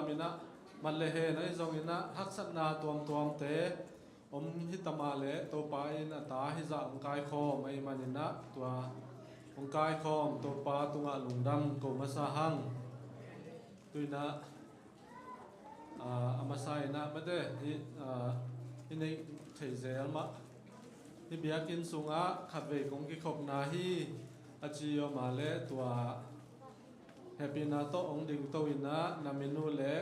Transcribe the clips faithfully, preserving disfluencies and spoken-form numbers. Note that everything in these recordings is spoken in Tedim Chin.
Inah mat le hen ahi zonginah haksatna tuamtuamte om hita mah le Topa in a ta hizah hong kaikhawm ahi maninah tua hong kaikhawm Topa tungah lungdam ko masa hang. Tuinah a masa inah mate hi i neih thei zel mah hi biakinn sungah khatvei kong kikhopna hi a ci aw mah le tua hehpihna tawh hong dingto inah na min uh le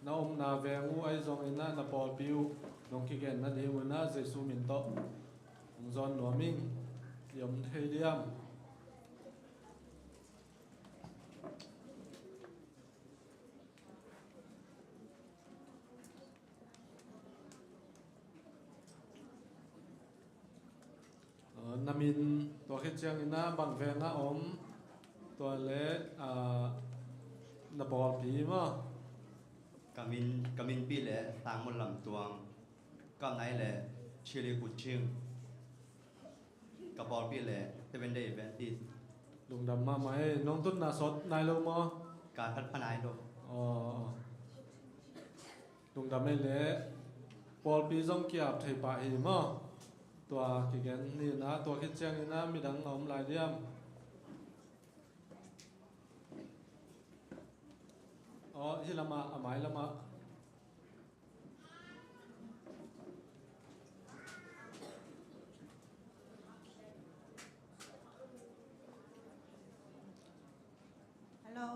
na omna veng uh ahi zonginah na pawlpi uh nong kigen nading unah Jesu min tawh hong zawn nuam ing. I om thei diam? Na min tua khit ciangin ah bang veng a om tua le na pawlpi maw? Ka min, ka min pi le Sangmul Lam Tuang, ka nai le Chili Kuching, ka pawlpi le Seven Day Adventist. Lungdam mahmah ei, nong tutna sawt nai lo maw? Ka khat pha nai lo. Aw, lungdam ei le pawlpi zong kiap thei pah hi maw? Tua kigen ni na, tua khit ciangin ah midang a om lai diam? Aw, hi lamah, a mai lamah. Hello,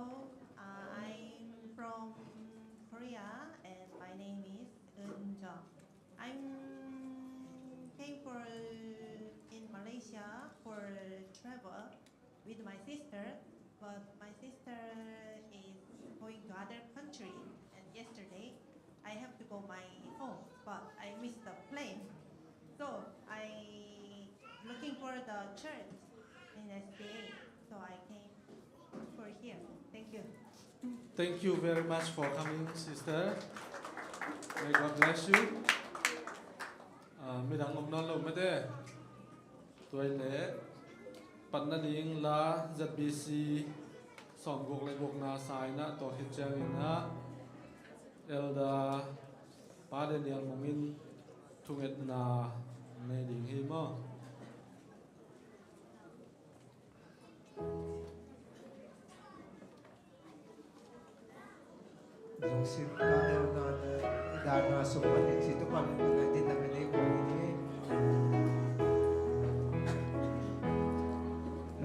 uh, I'm from Korea and my name is Eun Jung. I'm came for in Malaysia for travel with my sister, but my sister is going to other country, and yesterday I have to go my home, but I missed the plane. So I looking for the church in S D A. So I came for here. Thank you. Thank you very much for coming, sister. May God bless you. Ah, midang om nawn lo mete. Tua hi leh, patna ding la Z B C sawmguk le gukna sa in ah, tua khit ciangin ah Elder Pa Daniel Mung in thungetna nei ding hi maw? Lungsim ka neu na na i dana sung panin si tu pan na din na ka nei ko ni.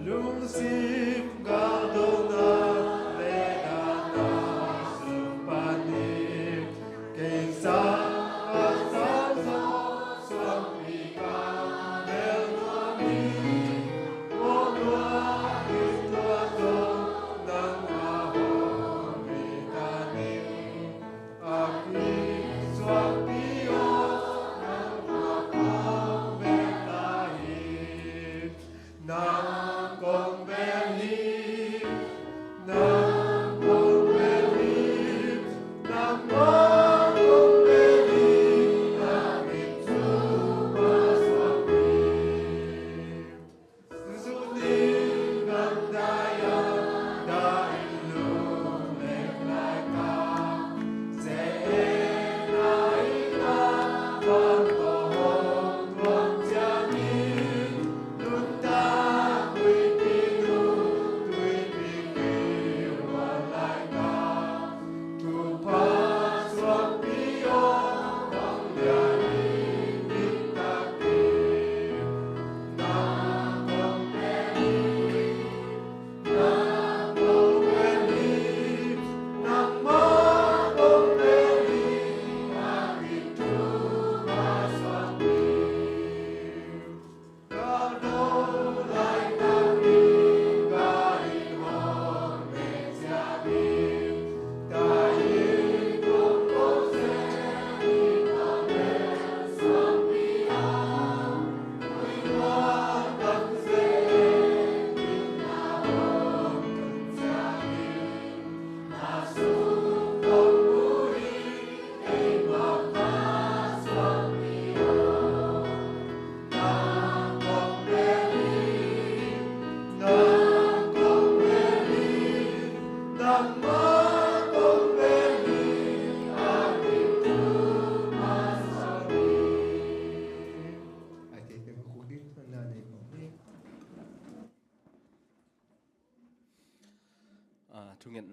Lungsim ka dona le dana sung panin kei sa a sa zo suang pi ka neu na ni.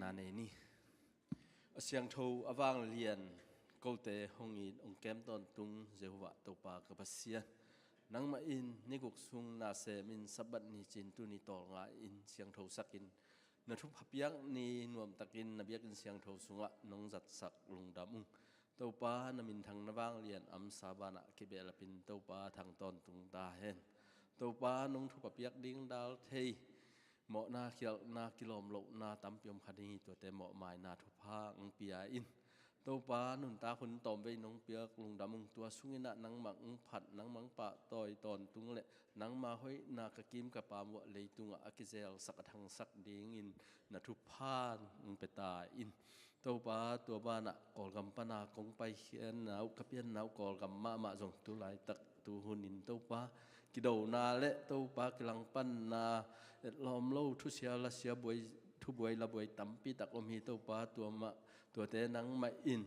A nei ni. A siangtho a vanglian kote hong it hong kem tawntung Jehovah Topa ka Pasian, nangmah in ni guk sung na semin Sabbath ni cin tuni tawlnga in siangtho sakin na thupha piak ni nuamtakin na biakinn siangtho sungah nong zatsak lungdam ung. Topa, na minthang na vanglian amsa banah kibelapin Topa thang tawntung ta hen. Topa, nong thupha piak ding dal thei mawhna, khialhna, kilawm lohna tampi om kha ding hi. Tuate mawhmaina thupha ang pia in Topa, nuntak hun tawmvei nong piak lungdam ung. Tua sunginah nangmah ang phat, nangmah ang pahtawi tawntung le nangma hoihna ka kim ka pam uah leitungah a kizelsak a thangsak dingin na thupha ang pia ta in. Topa, tua banah Kawlgam pana kong paikhiatna uh, ka pianna uh Kawlgam mahmah zong tu laitak tu hunin Topa, kidona le Topa kilangpanna, etlawm lo thusia lasia buai, thubuai labuai tampi tak om hi Topa. Tua mah, tuate nangmah in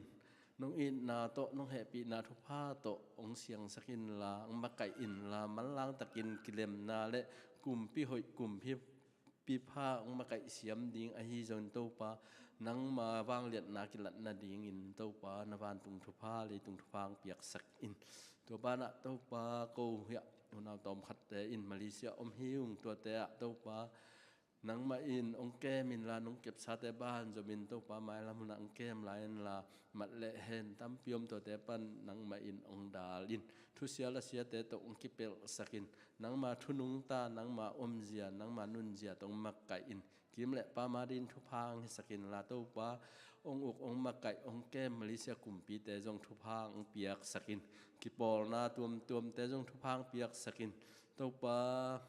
nong itna tawh, nong hehpihna thupha tawh hong siangsak inla, hong makaih inla, manlang takin kilemna le kumpi hoih, kumpi pipha hong makaih siam ding ahi zongin Topa, nangma vangliatna kilat nadingin Topa, na vantung thupha, leitung thupha hong piaksak in. Tua banah Topa, ko hiah unau tawmkhatte in Malaysia om hi ung. Tuate ah Topa, nangmah in hong kem inla, nong kepsate ban zomin Topa, mailam hunah hong kem lai inla, mat le hen tampi om. Tuate pan nangmah in hong dal in, thusia lasiate tawh hong kipelhsak in, nangma thu nungta, nangma omzia, nangma nunzia tawh hong makaih in, kim le pam adingin thupha hong hisak inla Topa, hong uk, hong makaih, hong kem Malaysia kumpite zong thupha hong piaksak in, kipawlna tuamtuamte zong thupha hong piaksak in. Topa,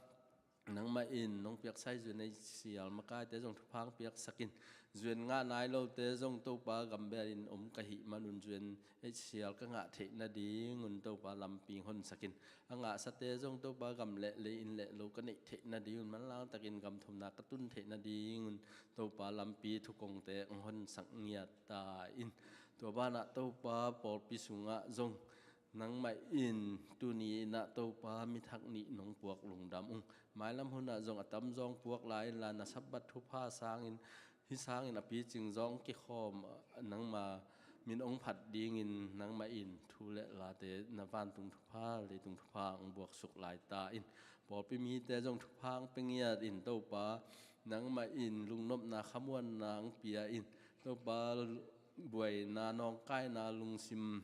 nangmah in nong piaksai Zuan H C L makaite zong thupha hong piaksak in. Zuan ngah nai lote zong Topa, gambelin om ka hih manun Zuan H C L ka ngah theih nadingun Topa, lampi honsak in. A ngahsate zong Topa, gam le lei, inn le lo ka neih theih nadingun, manlang takin gam thumna ka tun theih nadingun Topa, lampi thukongte hong honsak ngiat ta in. Tua banah Topa, pawlpi sungah zong nangmah in tuni inah Topa, mi thak nih nong puak lungdam ung. Mailam hunah zong a tamzaw hong puak lai inla, na Sabbath thupha sangin, hih sangin a picing zaw hong kikhawm, nangma min hong phat dingin nangmah in thu le late, na vantung thupha, leitung thupha hong buaksuk lai ta in. Pawlpi mite zong thupha hong pia ngiat in Topa, nangmah in lungnopna, khamuanna hong pia in Topa, buaina, nawngkaina, lungsim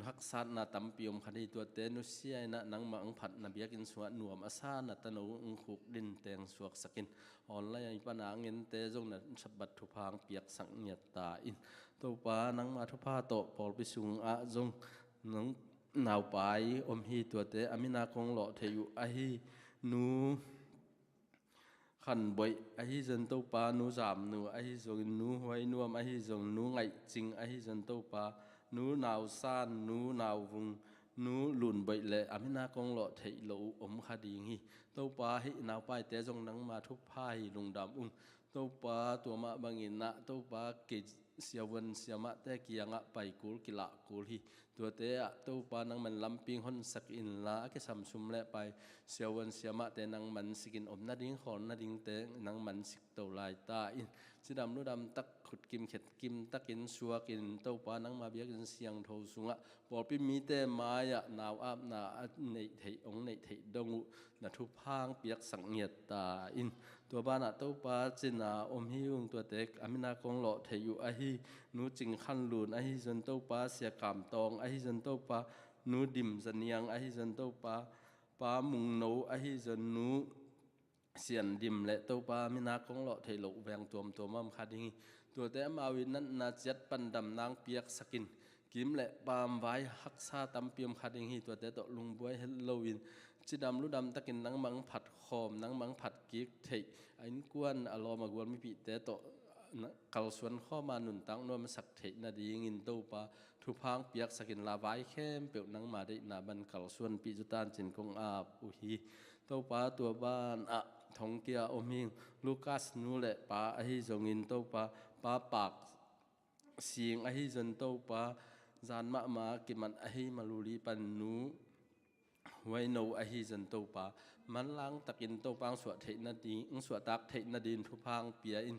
haksatna tampi om kha hi. Tuate nusia inah nangmah hong phat, na biakinn sungah nuam a sa na tano hong khukdin teng suaksak in. Online pana hong ente zong na Sabbath thupha hong piaksak ngiat ta in. Topa, nangma thupha tawh pawlpi sungah zong nang naupai om hi. Tuate a mina kong lawh theih uh ahi Nu Khan Boih ahi zong Topa, Nu Zam Nu ahi zongin, Nu Huai Nuam ahi zong, Nu Ngaih Cing ahi zong Topa, Nu Nau San, Nu Nau Vung, Nu Lun Boih le a mina kong lawh theih loh uh om kha ding hi. Topa, hih naupaite zong nangma thupha hi, lungdam ung. Topa, tua mah bangin ah Topa, kei siavuan siamahte kiangah pai kul, kilah kul hi. Tuate ah Topa, nangman lampi honsak inla, a kisam sum le pai, siavuan siamahte nangman sikin, om nading khawl nadingte nangman sik to lai ta in. Cidam ludam tak, khutkim khetkim takin suakin Topa, nangma biakinn siangtho sungah pawlpi mite mai-ah nau apna a neih theih, hong neih theih dong uh na thupha hong piaksak ngiat ta in. Tua banah Topa, cina om hi ung. Tuate a mina kong lawh theih uh ahi Nu Cing Khan Lun ahi zong Topa, Sia Kam Tawng ahi zong Topa, Nu Dim Za Niang ahi zong Topa, Pa Mung No ahi zong, Nu Sian Dim le Topa, mina kong lawh theih loh veng tuamtuam om kha ding hi. Tuate amau in natna ciat pan damna hong piaksak in. Kim le pam vai haksa tampi om kha ding hi. Tuate tawh lungbuai het loin, cidam ludam takin nangmah hong phat khawm, nangmah hong phat kik theih, a innkuan, a lawm a gual mipihte tawh na kalsuan khawma nuntak nuamsak theih nadingin Topa, thupha hong piaksak inla, vai khempeuh nangma deihna ban kalsuanpih zaw ta in cin kong ap uh hi. Topa, tua banah Thongkia om hi ung. Lucas nu le pa ahi zongin Topa, Pa Pak Sing ahi zong Topa, zan mahmah kimat ahi Maluli pan Nu huaino ahi zan Topa, manlang takin Topa ang suah theih nading, ang suahtak theih nading thupha ang pia in.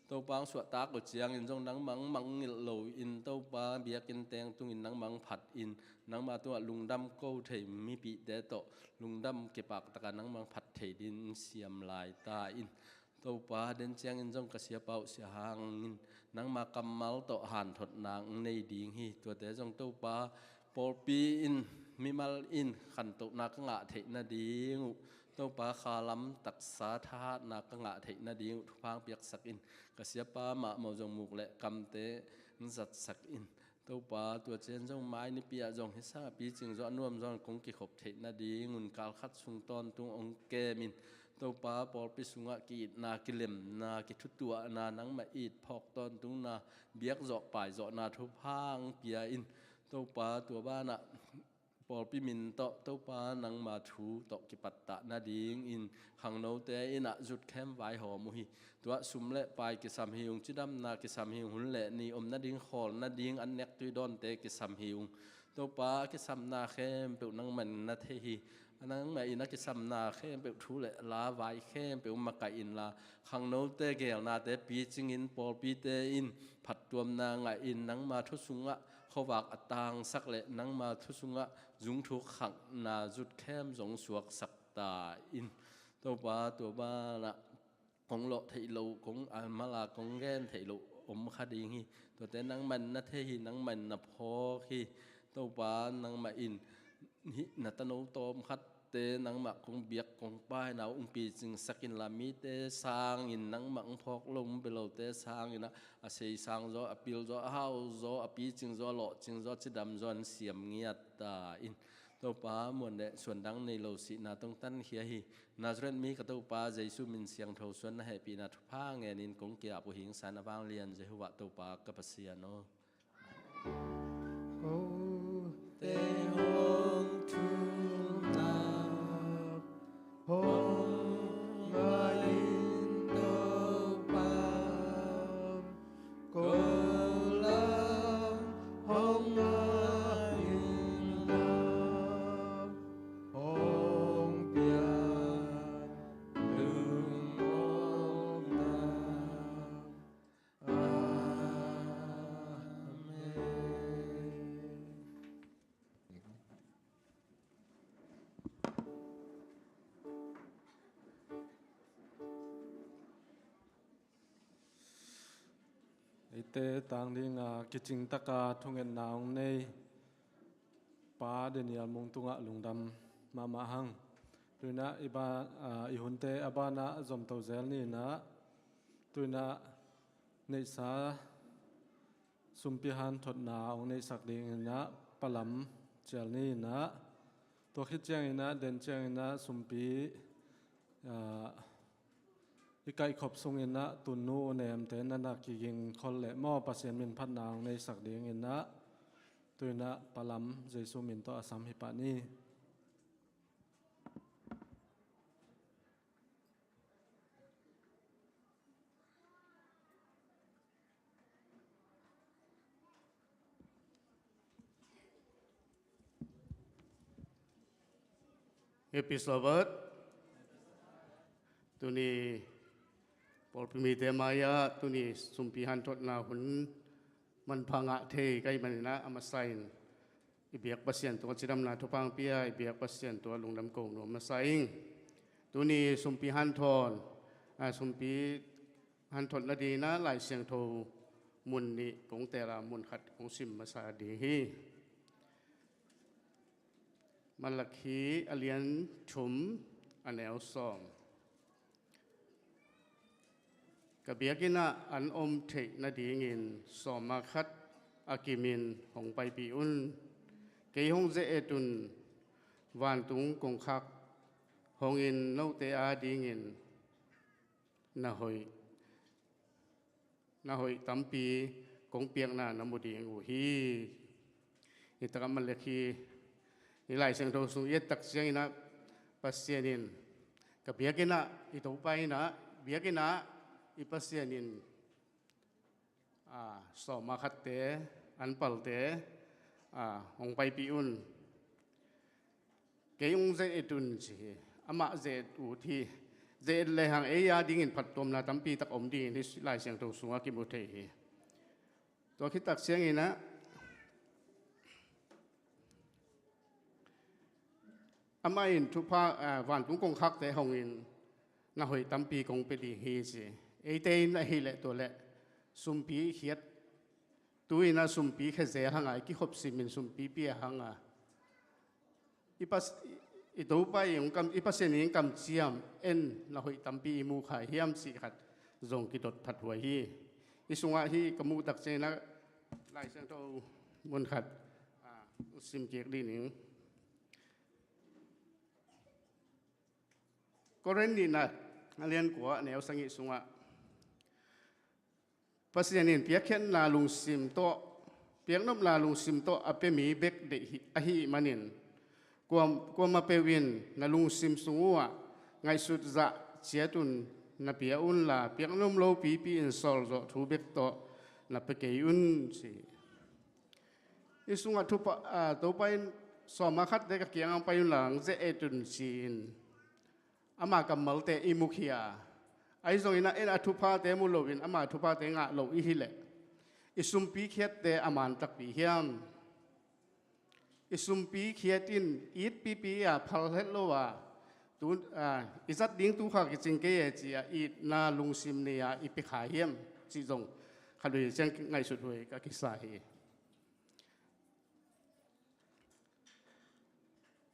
Topa ang suahtak uh ciangin zong nangmah ang mangngilh lo in, Topa biakinn teng tungin nangmah ang phat in, nangmah tungah lungdam ko thei mipihte tawh lungdam kipak taka nangmah ang phat thei ding siam lai ta in. Topa, den ciangin zong ka siapa uh sia hangin nangma kammal tawh hanthotna ang nei ding hi. Tuate zong Topa, pawlpi in, mimal in khantohna ka ngah theih nading uh, Topa, khalam taksa thahatna ka ngah theih nading uh thupha ang piaksak in. Ka siapa mahmah uh zong muk le kamte zatsak in. Topa, tua ciang zong mai nipi ah zong hih sang a picing zaw a nuam zaw kong kikhop theih nadingun kal khat sung tawntung hong kem in. Topa, pawlpi sungah ki-itna, kilemna, kithutuahna, nangmah it phawk tawntungna, biak zawh pai zawhna thupha ang pia in. Topa, tua banah pawlpi min tawh, Topa, nangma thu tawh kipattah nadingin khangnote in ah zutkhem vaihawm uh hi. Tuah sum le pai kisam hi ung, cidamna kisam hi ung, hun le ni om nading, khawl nading, an nek tui dawnte kisam hi ung. Topa, a kisamna khempeuh nangmah in na thei hi. Nangmah in a kisamna khempeuh thu le la vai khempeuh makaih inla, khangnote geelnate picingin pawlpite in phattuamna ngah in, nangma thu sungah khuavak a tangsak le nangma thu sungah zungthuk khakna zutkhem zong suaksak ta in. Topa, tua banah kong lawh theih loh, kong a mala kong gen theih loh om kha ding hi. Tuate nangmah in na thei hi, nangmah in na phawk hi. Topa, nangmah in hih na tano tawm khatte nangmah kong biak kong paina uh ung picingsak inla, mite sangin nangmah ung phawk lo ung bia lote sangin ah a sei sang zaw, a pil zaw, a hau zaw, a picing zaw, a lawhcing zaw, a cidam zaw an siam ngiat ta in. Topa, muan le suandang nei lo sihna tong tankhia hi. Nazareth mi ka Topa Jesu min siangtho suan na hehpihna thupha ngenin kong ki-ap uh hi ing. San a vanglian Jehovah Topa ka Pasian aw. Kote hong thumna hong mahin Topa, ko lam hong mahin la, hong pian lungmawkna. Amen. Eite tang dinga kicingtaka thungetna hong nei Pa Daniel Mung tungah lungdam mahmah hang. Tuinah i ba, ah, i hunte a banah zomto zel ninah, tuinah neihsa sumpi hanthotna hong neihsak dinginah palam cial ninah, tua khit cianginah den cianginah sumpi, ah, i kaihkhop sunginah tunnu u nemte na na kiging khol leh maw Pasian min phatna hong neihsak dinginah, tuinah palam Jesu min tawh a sam hi pah ni. Happy Sabbath. Tuni pawlpi mite mai-ah tuni sumpi hanthotna hun manpha ngah thei ka hih maninah a masa in i biak Pasian tungah cidamna thupha ang pia, i biak Pasian tungah lungdam ko nuam masa ing. Tuni sumpi hanthon, a, sumpi hanthot nadinah Lai Siangtho mun nih kong tela mun khat kong sim masa ding hi. Malakhi a lian thum a neu sawm. Ka biakinn ah an om theih nadingin sawma khat a kimin hong paipih un. Kei hong ze-et un, vantung kongkhak hongin note adingin na hoih, na hoih tampi kong piakna na mu ding uh hi. Hi takah Malakhi i Lai Siangtho sung i et tak cianginah Pasian in ka biakinn ah, i Topa innah biakinn ah i Pasian in, a, sawma khatte, an palte, a, hong paipih un. Kei hong ze-et un ci hi. Amah ze-et ut hi. Ze-et lehang ei a dingin phattuamna tampi tak om dingin hih Lai Siangtho sungah kimu thei hi. Tua khit tak ciangin ah amah in thupha, ah, vantung kongkhakte hongin na hoih tampi kong pia ding hi ci. Eite in ahih leh tua leh sumpi khiat, tu-in ah sumpi khia zel hang a, i kikhop simin sumpi pia hang a, i pas-, i Topa in hong kam, i Pasian in hong kamciam en na hoih tampi i mu kha hiam cih khat zong kidot phathuai hi. Hih sungah hih ka muh tak ciangin ah Lai Siangtho mun khat, ah, sim kik dih ning. Korin nihna a lian kua, a neu sagih sungah Pasian in piakkhiatna lungsim tawh, piaknopna lungsim tawh a pia mi bek deih hi, ahih manin, kuam-, kuamah peuh in na lungsim sung uhah ngaihsut zah ciatun na pia unla, piaknop lo pipi in sawlzawh thu bek tawh na pia kei un ci. Hih sungah thupha, ah, Topa in sawma khatte ka kiangah pai unla, hong ze-et un ci-in ama kammalte i mukhia. Ahi zongin ah en a thuphate mu loin ama thuphate ngah lo i hileh, i sumpi khiatte a man takpi hiam? I sumpi khiat in it pipi a phal het lo a, tu, ah, i zat ding tu kha kicing kei e ci-a itna lungsim nei-a i pia kha hiam cih zong khat vei ciang ngaihsut huai ka kisa hi.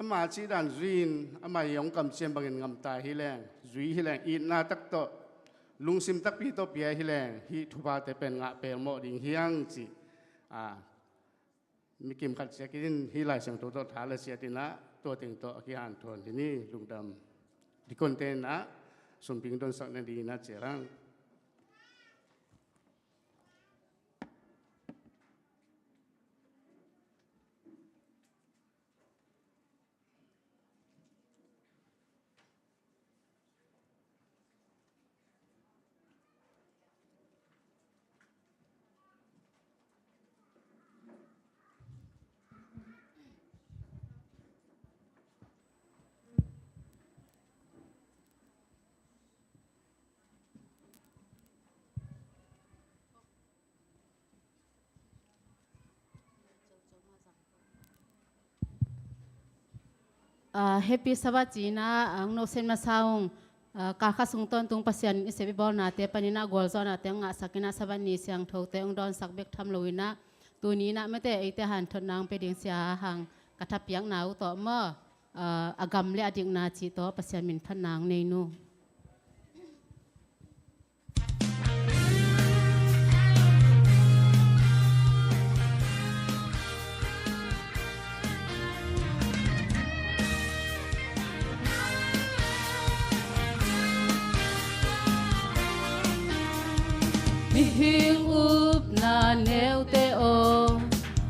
Ama cihdan zui-in, ama i hong kamciam bangin ngamta hileng, zui hileng, itna tak tawh, lungsim takpi tawh pia hileng, hih thuphate pen ngah pelmawh ding hiang cih, a, mi kimkhat ciakin hih Lai Siangtho tawh tha le ciat in ah, tua teng tawh a kihanthawn hi ni. Lungdam. Dikonte in ah sumping donsak nadingin ah cial hang. Ah, Happy Sabbath ci-in ah, ang no sen masa ung, ah, kal khat sung tawntung Pasian in i sep i bawlnate panin ah gualzawhnate hong ngahsak in ah, Sabbath ni siangthote hong dawnsak bek tham loin ah, tuni in ah mate eite hanthotna hong pia ding sia hang ka thapiakna uh tawh maw, ah, a gam le a dikna cih tawh Pasian min phatna hong nei nu. Mihing upna neute aw,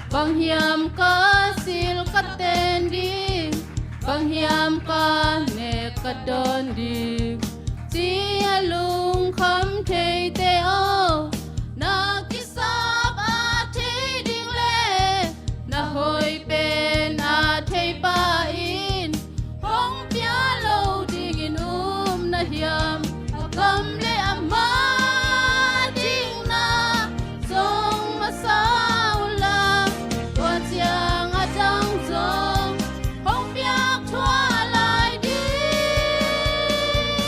bang hiam ka sil ka ten ding, bang hiam ka nek ka dawn ding, ci a lungkham theite aw, na kisap a thei ding le na hoih pen a thei pa in hong pia lo dingin um na hiam? A gam le a ma dikna zong masa unla, tua ciang a dang zong hong piak thuah lai ding.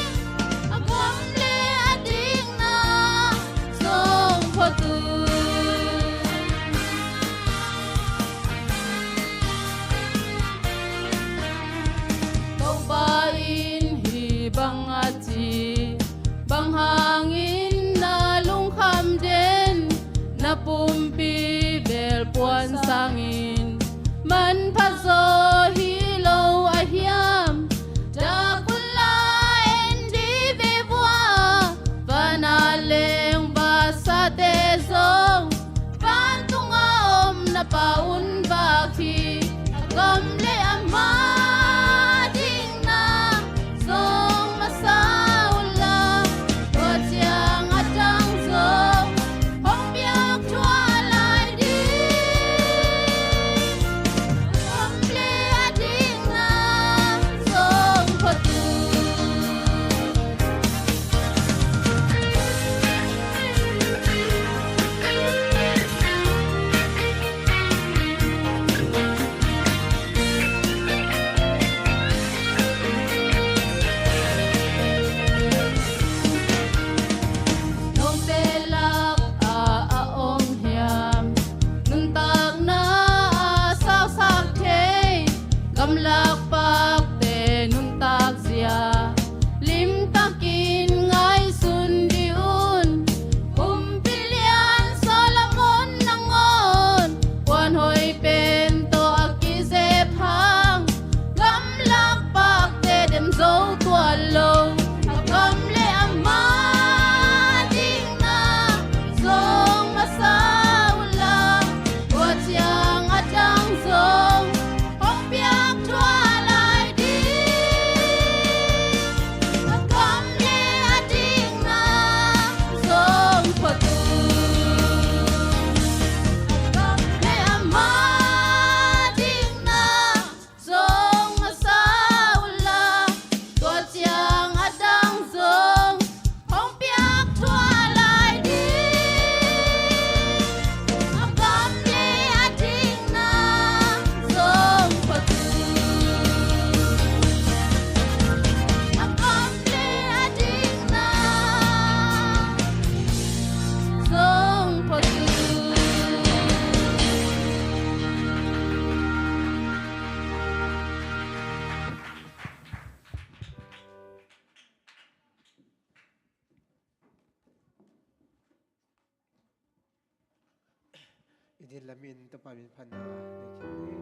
Din lamin Topa min phatna nei khin ni.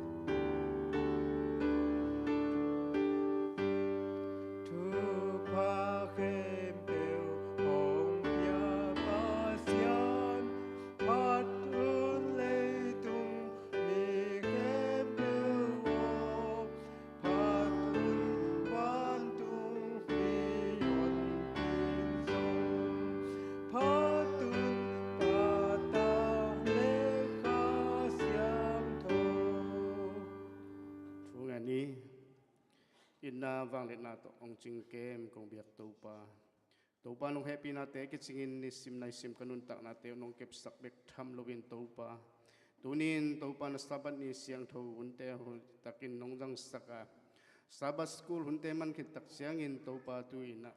Thupha khempeuh hong pia Pasian, phat un leitung mi khempeuh aw, phat un vantung mi honpi zong, phat un Pa, Ta le Kha Siangtho. Thu ngen ni. Itna vangliatna tawh hong cingkem kong biak Topa, Topa, nong hehpihnate kicingin nisim naisim ka nuntaknate uh nong kepsak bek tham loin Topa, tuni-in Topa, na Sabbath ni siangtho hunte uh takin nong zangsak a, Sabbath school hunte man khit tak ciangin Topa, tu-in ah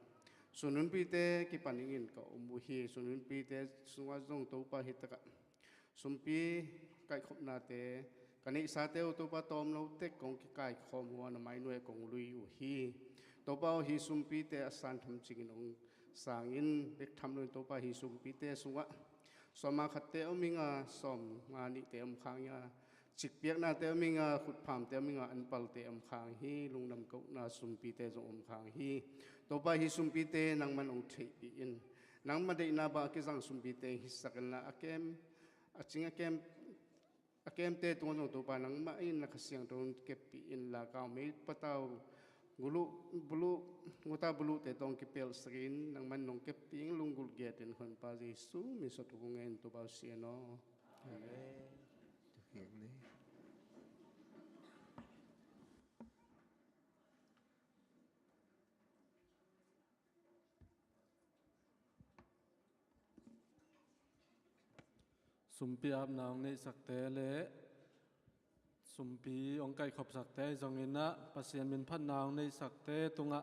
sun hunpite kipan dingin ka om uh hi. Sun hunpite sungah zong Topa, hi takah sumpi kaikhopnate ka neihsate uh Topa, tawmlo tek kong kikaikhawm uh a, na mainuai kong lui uh hi. Topa aw, hih sumpite a san tham cingin hong sang in, bek tham loin Topa, hih sumpite sungah sawma khatte om ing a, sawmnga nihte om khang ing a, cikpiaknate om ing a, khutphamte om ing a, anpalte om khang hi. Lungdam kohna sumpite zong om khang hi. Topa, hih sumpite nangman hong theihpih in. Nangma deihna bang a kizang sumpite hisak in la, a kem, a cing a kem, a kemte tungah zong Topa, nangmah in na Kha Siangtho hong keppih in la, kau mei patau guluh, buluh, nguta buluhte tawh hong kipelsak in, nangman nong keppih in, lunggulh getin Honpa Jesu min suang thu kong ngen, Topa aw, Sian aw. Amen. Sumpi apna hong neihsakte le sumpi hong kaihkhopsakte ahi zongin ah, Pasian min phatna hong neihsakte tungah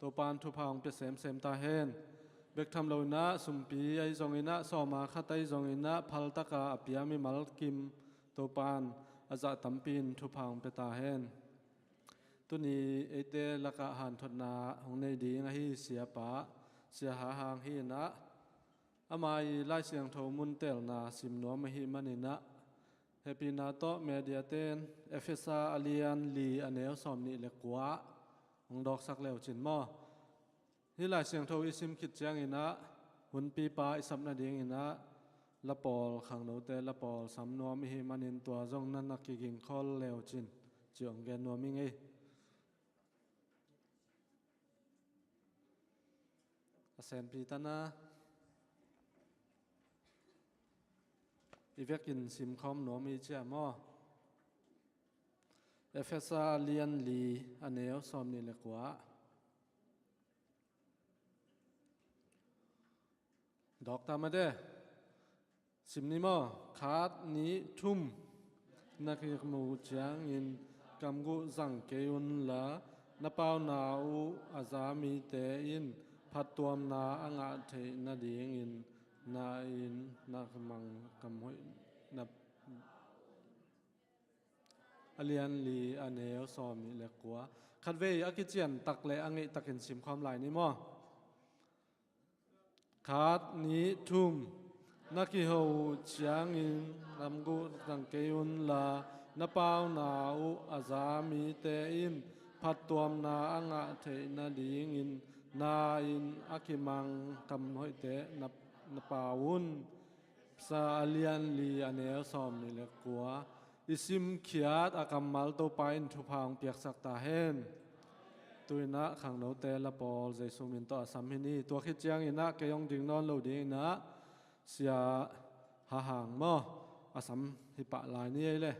Topa in thupha hong pia semsem ta hen. Bek tham loin ah sumpi ahi zongin ah, sawma khat ahi zongin ah, phaltaka a pia mimal kim Topa in a zah tampi in thupha hong pia ta hen. Tuni eite lakah hanthotna hong nei ding ahi Siapa, Sia Ha Hang hi in ah, ama i Lai Siangtho muntelna sim nuam ahih manin ah, hehpihna tawh media ten Efesa a lian li, a neu sawmnih le kua hong dawksak leucin maw. Hih Lai Siangtho i sim khit ciangin ah, hunpipa i sap nadingin ah, lapawl, khangnote lapawl sam nuam ihih manin, tua zong na na kigingkhol leucin, ci hong gen nuam ing ei. A senpi tana i vekin simkhawm nuam i cia maw. Efesa lian li, a neu sawmnih le kua. Dawk ta mah de. Sim ni maw. Khat, nih, thum. Na kimu ciangin kamguh zang kei unla, na pauna uh a za mite in phattuamna a ngah theih nadingin, na in na mang kamhoih na. A lian li, a neu sawmnih le kua. Khatvei a kician tak le a ngeih takin simkhawm lai ni maw. Khat, nih, thum. Na kiho uh ciangin kamguh zang kei unla, na pauna uh a za mite in phattuamna a ngah theih nadingin, na in a kimang kamhoihte na, na pau un. Sa a lian li, a neu sawmnih le kua. I simkhiat a kammal Topa in thupha hong piaksak ta hen. Tu-in ah khangnote lapawl Jesu min tawh a sam hi ni. Tua khit ciangin ah kei hong ding nawn lo dingin ah, Sia Ha Hang maw, a sam hi pah lai ni ei le.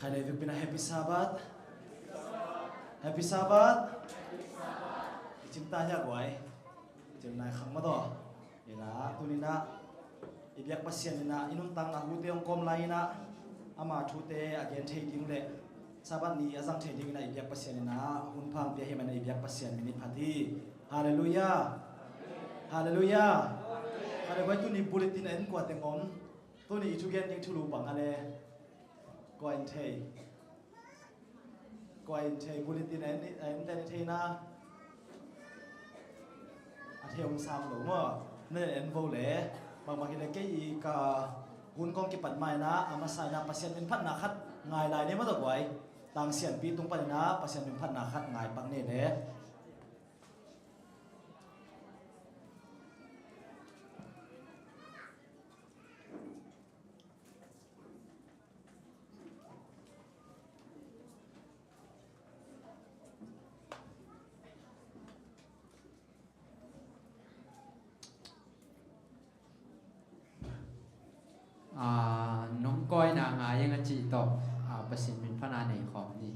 Hai nei vekpi in ah Happy Sabbath. Happy Sabbath. I cim ta hia guai? Cim nai khang mah tawh. Ina, tuni in ah i biak Pasian in ah i nuntakna hute hong kawm lai in ah ama thute a gen thei ding le Sabbath ni a zang thei ding in ah i biak Pasian in ah hun pha pia hi man in ah i biak Pasian min i phat hi. Halleluiah. Halleluiah. Halleluiah. Tuni bulletin a en kua teng om? Tuni i thugen ding thulu bang a le? Kua in thei? Kua in thei? Bulletin a en, a en ten i thei na? A thei hong sam lo maw? Na en vo le. Bangmah hi le kei i ka hun kong kipat ma in ah a masa in ah Pasian min phatna khat ngai lai ni maw tawh guai. Tang sianpi tung pan in ah Pasian min phatna khat ngai pak ni le. Aa, nong kawina ngai ing a cih tawh, aa, Pasian min phatna nei khawm ni.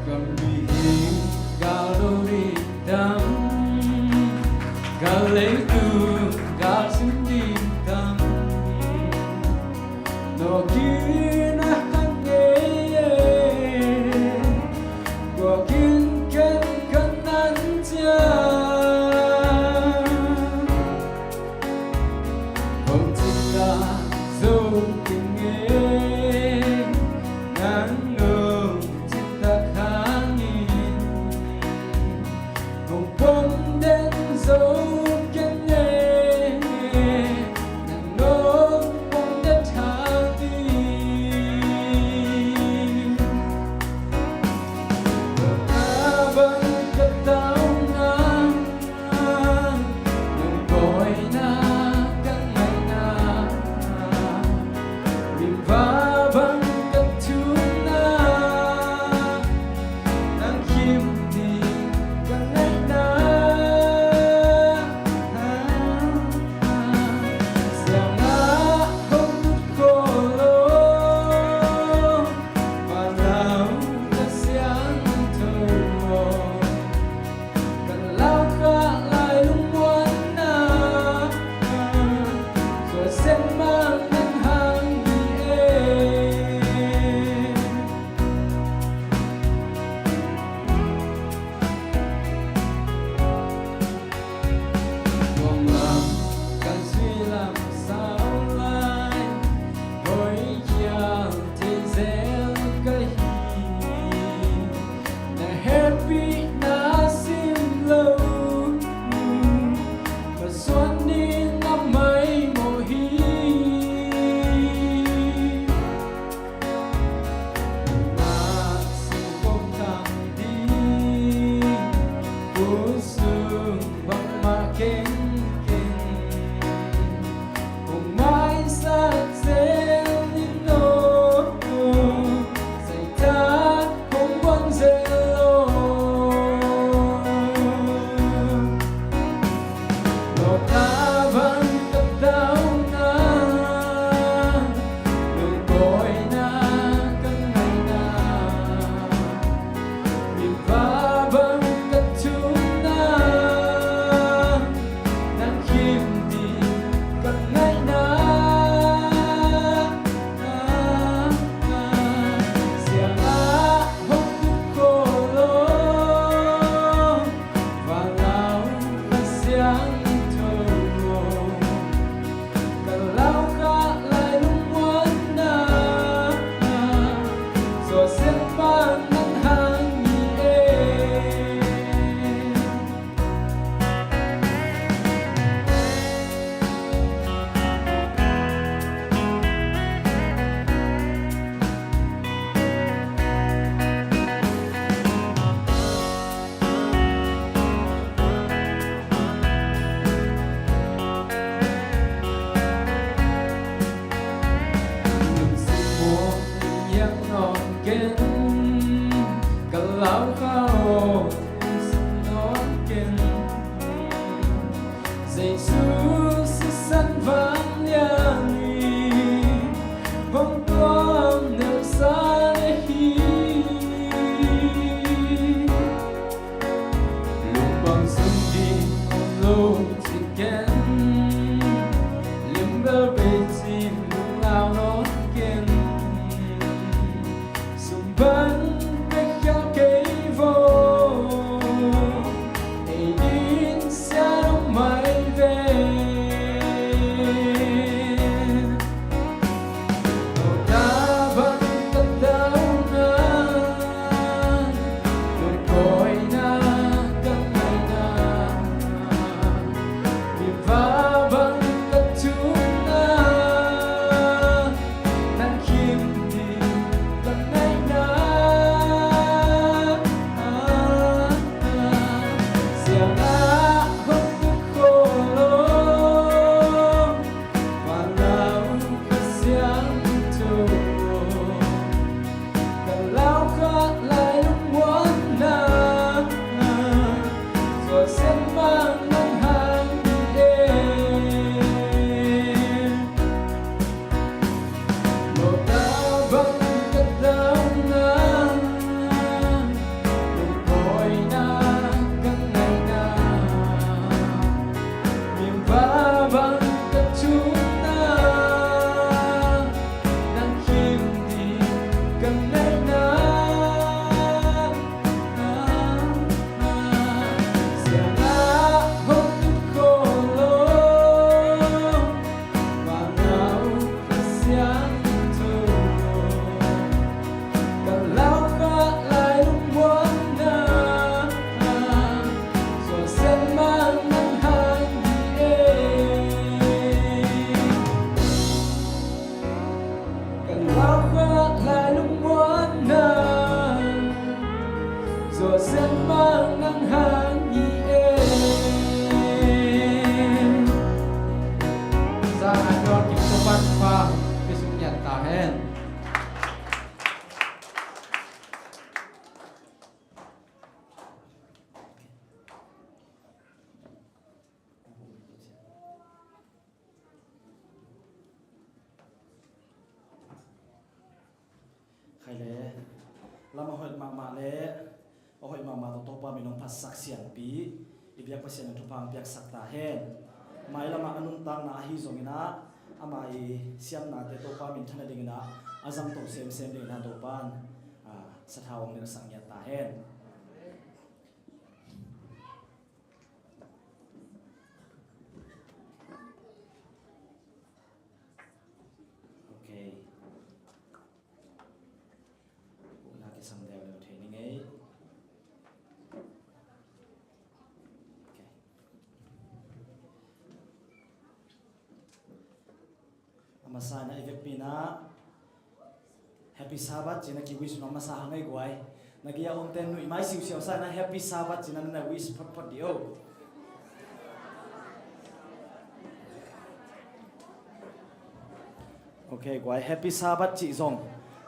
Ka mihing gal do ding tam, ka leitung gal sim ding tam, nawkin a hang ngei e, kua kin ken ka ngan ciang. Hong cin ta zo keng e, nang nong cin ta hangin. Hong pom den zo keng e, nang nong pom den hangin. Abang ka tau nang nong kawina ka ngaina, rimba bang ka thumna, nang khim ding ka ngaina. Siangah hong lut khol lo, Palau ka siangtho aw. Ka laukhah lai lungmuanna, tua sem mang nang hang hi e. Nawn ken, ka lau kha aw, lungsim nawn ken. Jesu sisan vanglian in hong tuam nelsa na hi. Lungpang sung ding om lo ci ken, limbel bei cin lunglau nawn ken. Sumban pek khial kei vo, ei din sian om mai ve. Nota bang ka dauna, nunpawina ka ngaina, mipa bang ka thumna, nang khim ding ka ngaina. Siangah hong lut kholo, Palau Kha Siangtho, ka lau kha lai lungmuanna, zuasian mang nang hang hi e. Nota bang ka dauna, nunpawina ka ngaina, mipa bang ka thumna, nang khim ding ka ngaina. Siangah hong lut kholo, Palau Kha Siangtho, ka lau kha lai lungmuanna, zuasian mang nang hang hi e. Ka lau kha lai lungmuanna, zuasian mang nang hang hi e. Sa ngai nawn kim, Topa thupha pia suk ngiat ta hen. Khai le, lam a hoih mahmah le a hoih mahmah tawh Topa min hong phatsak siampi i biak Pasian in thupha hong piaksak ta hen. Mailam ah a nuntakna ahi zongin ah, ama i siamnate Topa minthan nadingin ah a zangto semsem dingin ah Topa in, ah, sathau hong nelsak ngiat ta hen. Ok. Ukna kisam leuleu thei ning ei. Ok. A masa in ah i vekpi in ah Happy Sabbath ci-in ah ki-wish nuam masa hang ei guai. Na gei a omte nuih mai siusiau sa in ah Happy Sabbath ci-in ah na wish photphot dih o. Ok guai, Happy Sabbath cih zong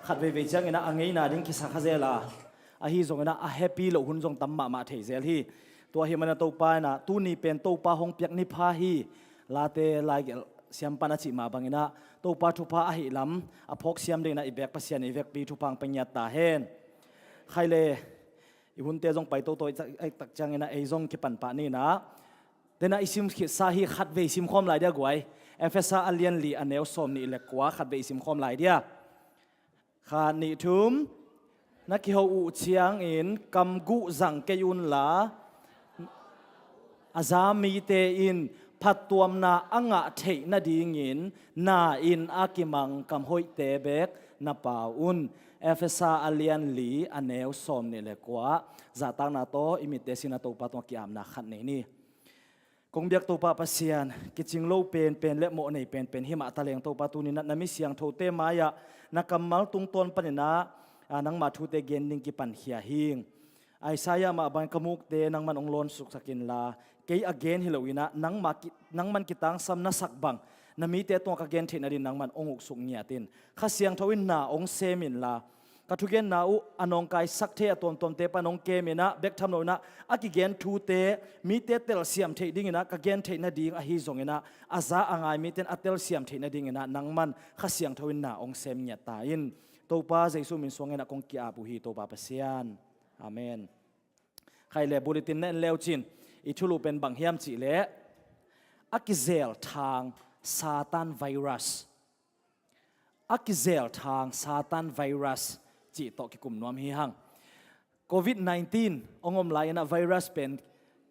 khat veivei ciangin ah a ngeina ding kisa kha zel a, ahi zongin ah a happy loh hun zong tam mahmah thei zel hi. Tua ahih manin ah Topa in ah tuni pen Topa hong piak ni pha hi. Late laigelh siampan a cih mah bangin ah Topa thupha ahih lam a phawk siam dingin ah i biak Pasian i vekpi thupha hong pia ngiat ta hen. Khai le, i hunte zong pai toto i tak, i tak ciangin ah ei zong kipan pah ni in ah, den ah i sim khitsa hi, khat vei sim khawm lai dia guai. Efesa a lian li a neu sawm nih le kua, khat vei i sim khawm lai dia. Khat, nih, thum. Na kiho uh ciangin kam guh zang kei unla, a za mite in phattuamna a ngah theih nadingin na in a kimang kam hoihte beek na pau un. Efesa a lian li a neu sawm nih le kua. Zahtakna tawh i mitte singin ah Topa tungah ki-apna khat nei ni. Kong biak Topa Pasian, kicing lo penpen le mawh nei penpen hi mah taleng Topa tuni in ah na mi siangthote mai-ah na kammal tungtawn panin ah, ah, nangma thute gen ding kipankhia hing. Isaiah mah bangin ka mukte nangman hong lawnsuksak inla, kei a gen hi loin ah nangma ki, nangman kitangsam na sak bang, Na mite tungah ka gen theih nading nangman hong uksuk ngiat in. Kha Siangtho in na hong sem inla, ka thugenna uh a nawngkaisak thei a tuamtuamte pan hong kem inah, bek tham loinah a kigen thute mite telsiam theih dinginah ka gen theih nading ahi zonginah, a za a ngai mite in a telsiam theih nadinginah nangman Kha Siangtho in na hong sem ngiat ta in. Topa Jesu min suanginah kong ki-ap uh hi, Topa Pasian. Amen. Khai le bulletin na en leu cin, i thulu pen bang hiam cihleh, a kizel thang Satan virus. A kizel thang Satan virus cih tawh kikum nuam hi hang. Covid nineteen hong om lai-inah virus pen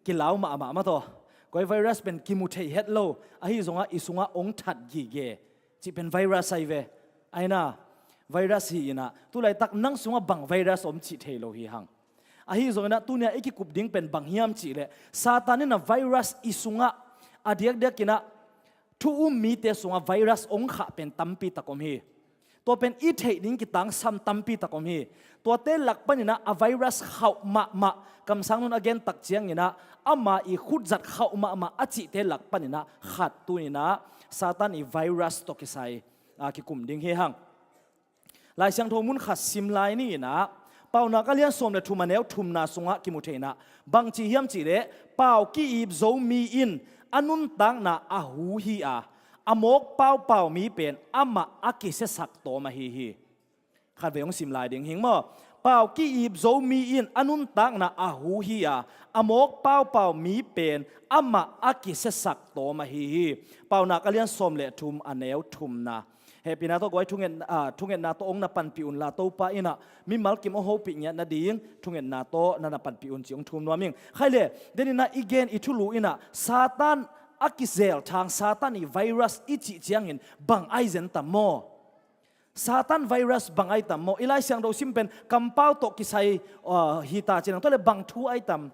kilau mahmah mah tawh. Koi virus pen kimu thei het lo, ahi zongah i sungah hong that gige cih pen virus ahi ve. Aina, virus hi inah, tulaitak nang sungah bang virus om cih thei lo hi hang. Ahi zonginah tunia i kikup ding pen bang hiam cihleh, Satan inah virus i sungah a diakdiakinah thu um mite sungah virus hong khah pen tampi tak om hi. Tua pen i theih ding kitangsam tampi tak om hi. Tuate lak paninah a virus khauh mahmah, kamsang nun a gen tak cianginah ama i khutzat khauh mahmah a cihte lak paninah khat tuninah Satan i virus tawh kisai a kikum ding hi hang. Lai Siangtho mun khat sim lai ni inah, Paunak a lian sawm le thum a neu thumna sungah kimu thei inah, bang ci hiam cihleh, pau ki-ip zo mi in a nuntakna a hu hi a, a mawk paupau mi pen amah a kisiasak tawm ahi hi. Khatvei hong sim lai ding hing maw. Pau ki-ip zo mi in a nuntakna a hu hi a, a mawk paupau mi pen amah a kisiasak tawm ahi hi. Paunak a lian sawm le thum a neu thumna. Hehpihna tawh guai thunget, ah, thungetna tawh hong na panpih unla Topa inah mimal kim hong hopih ngiat nading thungetna tawh na na panpih un ci hong thum nuam ing. Khai le, deninah i gen i thulu inah Satan a kizel thang Satan i virus i cih ciangin bang ai zen tam maw? Satan virus bang ai tam maw? I Lai Siangtho sim pen kampau tawh kisai, ah, hi ta cinang tawh le bang thu ai tam?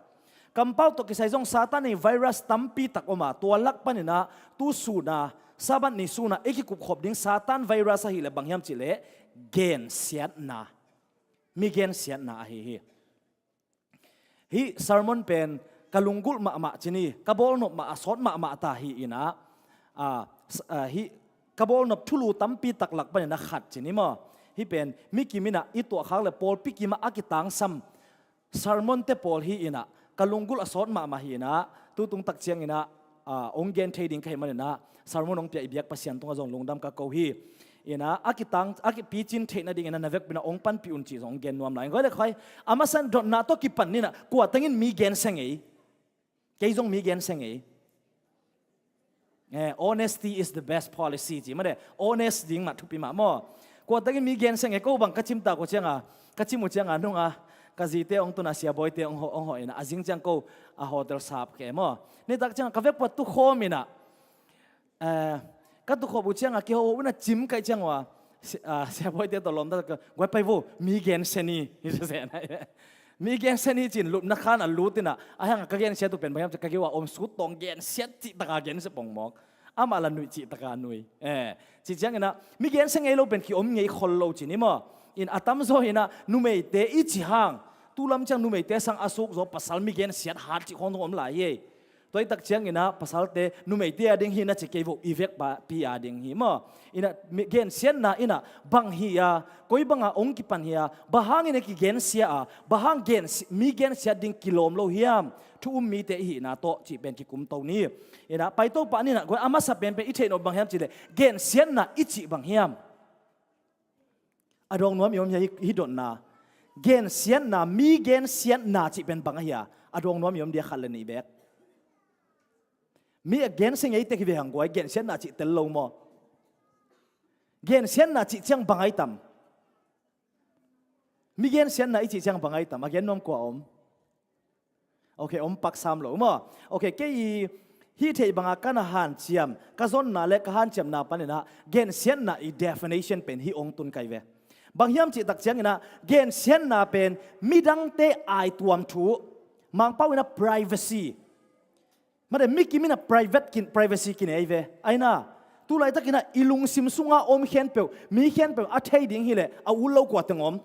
Kampau tawh kisai zong Satan i virus tampi tak om a, tua lak paninah tu suna, Sabbath ni suna i kikup khop ding Satan virus ahileh bang hiam cihleh, gensiatna. Mi gensiatna ahi hi. Hih sermon pen ka lunggulh mahmah ci ni, ka bawlnop mah a sawt mahmah ta hi inah, ah, s-, ah, hih ka bawlnop thulu tampi tak lak paninah khat ci ni maw. Hih pen mi kim inah i tuahkhak le pawlpi kimah a kitangsam sermon te pawl hi inah ka lunggulh a sawt mahmah hi inah, tutung tak cianginah, ah, hong gen thei ding ka hih maninah sermon hong pia i biak Pasian tungah zong lungdam ka ko hi. Inah a kitang, a kipicin theih nadinginah na vekpi inah hong panpih un cih zong hong gen nuam lai. Koi le koi, a masa in dotna tawh kipan ninah, kua tengin mi gensia ngei? Kei zong mi gensia ngei. Eh, honesty is the best policy ci mah de. Honest ding mah thupi mah maw. Kua tengin mi gensia ngei, ko bang ka cim ta ko cianga, ka cim uh cianga nunga ka zite hong tuna, Sia Bawite hong hawh, hong hawh inah, a zing ciang ko a hotel sap ke maw. Nitak cianga ka vekpi-a tukhawm inah, eh, ka tukhawm uh cianga kiho uh inah cim kaih ciang uh a, Si-, ah, Sia Bawite tawh lawmta ka, guai pai vo, mi gensia ni. Mi gensia ni cin lupna khan a lut inah, a hang a ka gensiat uh pen bang hiam ci, ka gei uh a om sut tawng gensiat cih taka gensia pongmawk. Amah la nuih cih taka nuih. Eh, ci cianginah mi gensia ngei lo pen kiom ngei khol lo ci ni maw. In a tamzaw inah numeite i ci hang, tu lam ciang numeite sang a suk zaw pasal mi gensiat hat cih khawng zong om lai hi. Tua i tak cianginah pasalte numeite a ding hi na ci kei vo, i vekpi a ding hi maw. Inah mi gensiatna inah bang hi a, koi banga hong kipan hi a, bang hangin a kigensia a, bang hang gensi-, mi gensiat ding kilawm lo hiam? Thu um mite i hihna tawh cih pen kikumto ni. Inah paito pah ninah, guai a masa penpen i theih nop bang hiam cihleh, gensiatna i cih bang hiam? A dawng nuam i om hia hih, hih dotna? Gensiatna, mi gensiatna cih pen bang ahi a? A dawng nuam i om dia khat le nih bek? Mi a gensia ngei tek hi ve hang guai, gensiatna cih tel lo maw? Gensiatna cih ciang bang ai tam? Mi gensiatna i cih ciang bang ai tam? A gen nuam kua om? Ok, om pak sam lo maw. Ok, kei i hih theih banga ka na hanciam, ka zonna le ka hanciamna paninah gensiatna i definition pen hih hong tun kai ve. Bang hiam cih tak cianginah gensiatna pen midangte aituam thu, Mangpau inah privacy. Mate, mi kim inah private kin, privacy kinei ve. Aina, tu laitakinah i lungsim sunga om khempeuh, mi khempeuh a thei ding hileh a ut lo kua teng om?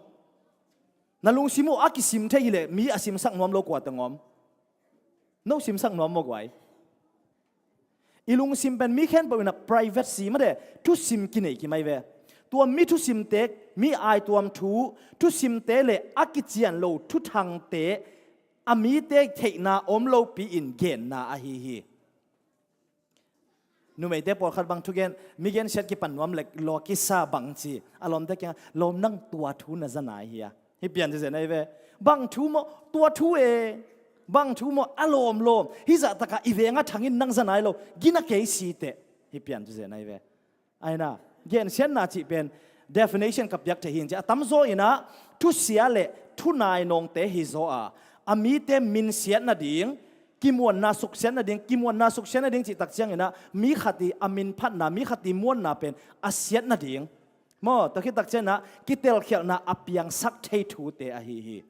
Na lungsim uh a kisim thei hileh mi a simsak nuam lo kua teng om? No simsak nuam maw guai? I lungsim pen mi khempeuh in a privacy mate, thusim kinei kimai ve. Tua mi thusimte, mi aituam thu, thusimte le a kician lo thuthangte a mite theihna om lopi-in genna ahi hi. Numeite pawlkhat bang thugen, mi gensiat kipan nuam lek law kisa bang ci. A lawmte kiangah, "Lawm, nang tua thu na za nai hia?" Hih pian ci zen ahi ve. "Bang thu maw, tua thu e. Bang thu maw, a lawmlawm. Hih zahtakah i vengah thangin nang za nai lo. Gina kei si teh." Hih pian ci zen ahi ve. Aina, gensiatna cih pen definition ka piak thei hi in ci. A tamzaw inah thusia le thunai nawngte hi zaw a, a mite minsiat nading, kimuanna suksiat nading, kimuanna suksiat nading cih tak cianginah mi khat i a minphatna, mi khat i muanna pen a siat nading. Maw, tua khit tak cianginah kitelkhialhna a piangsak thei thute ahi hi.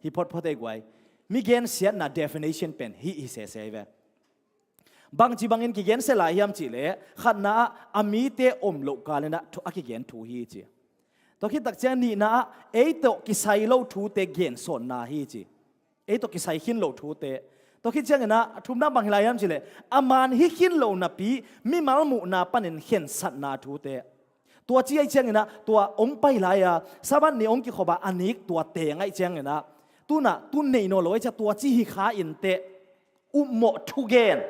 Hi photphot ei guai. Mi gensiatna definition pen hih hi sese hi ve. Bangci bangin kigensia lai hiam cihleh, khatna ah a mite om loh kalinah thu, a kigen thu hi ci. Tua khit tak ciang nihna ah ei tawh kisai lo thute gensawnna hi ci. Ei tawh kisai khin lo thute. Tua khit cianginah a thumna bang hi lai hiam cihleh, a man hi khin lo napi mimal muhna panin khensatna thute. Tua ci ai cianginah, tua hong pai lai-a Sabbath ni hong kikhop a a nik tua teng ai cianginah, tunah tun nei nawn lo ai cia tua ci hi kha inteh, upmawh thugen.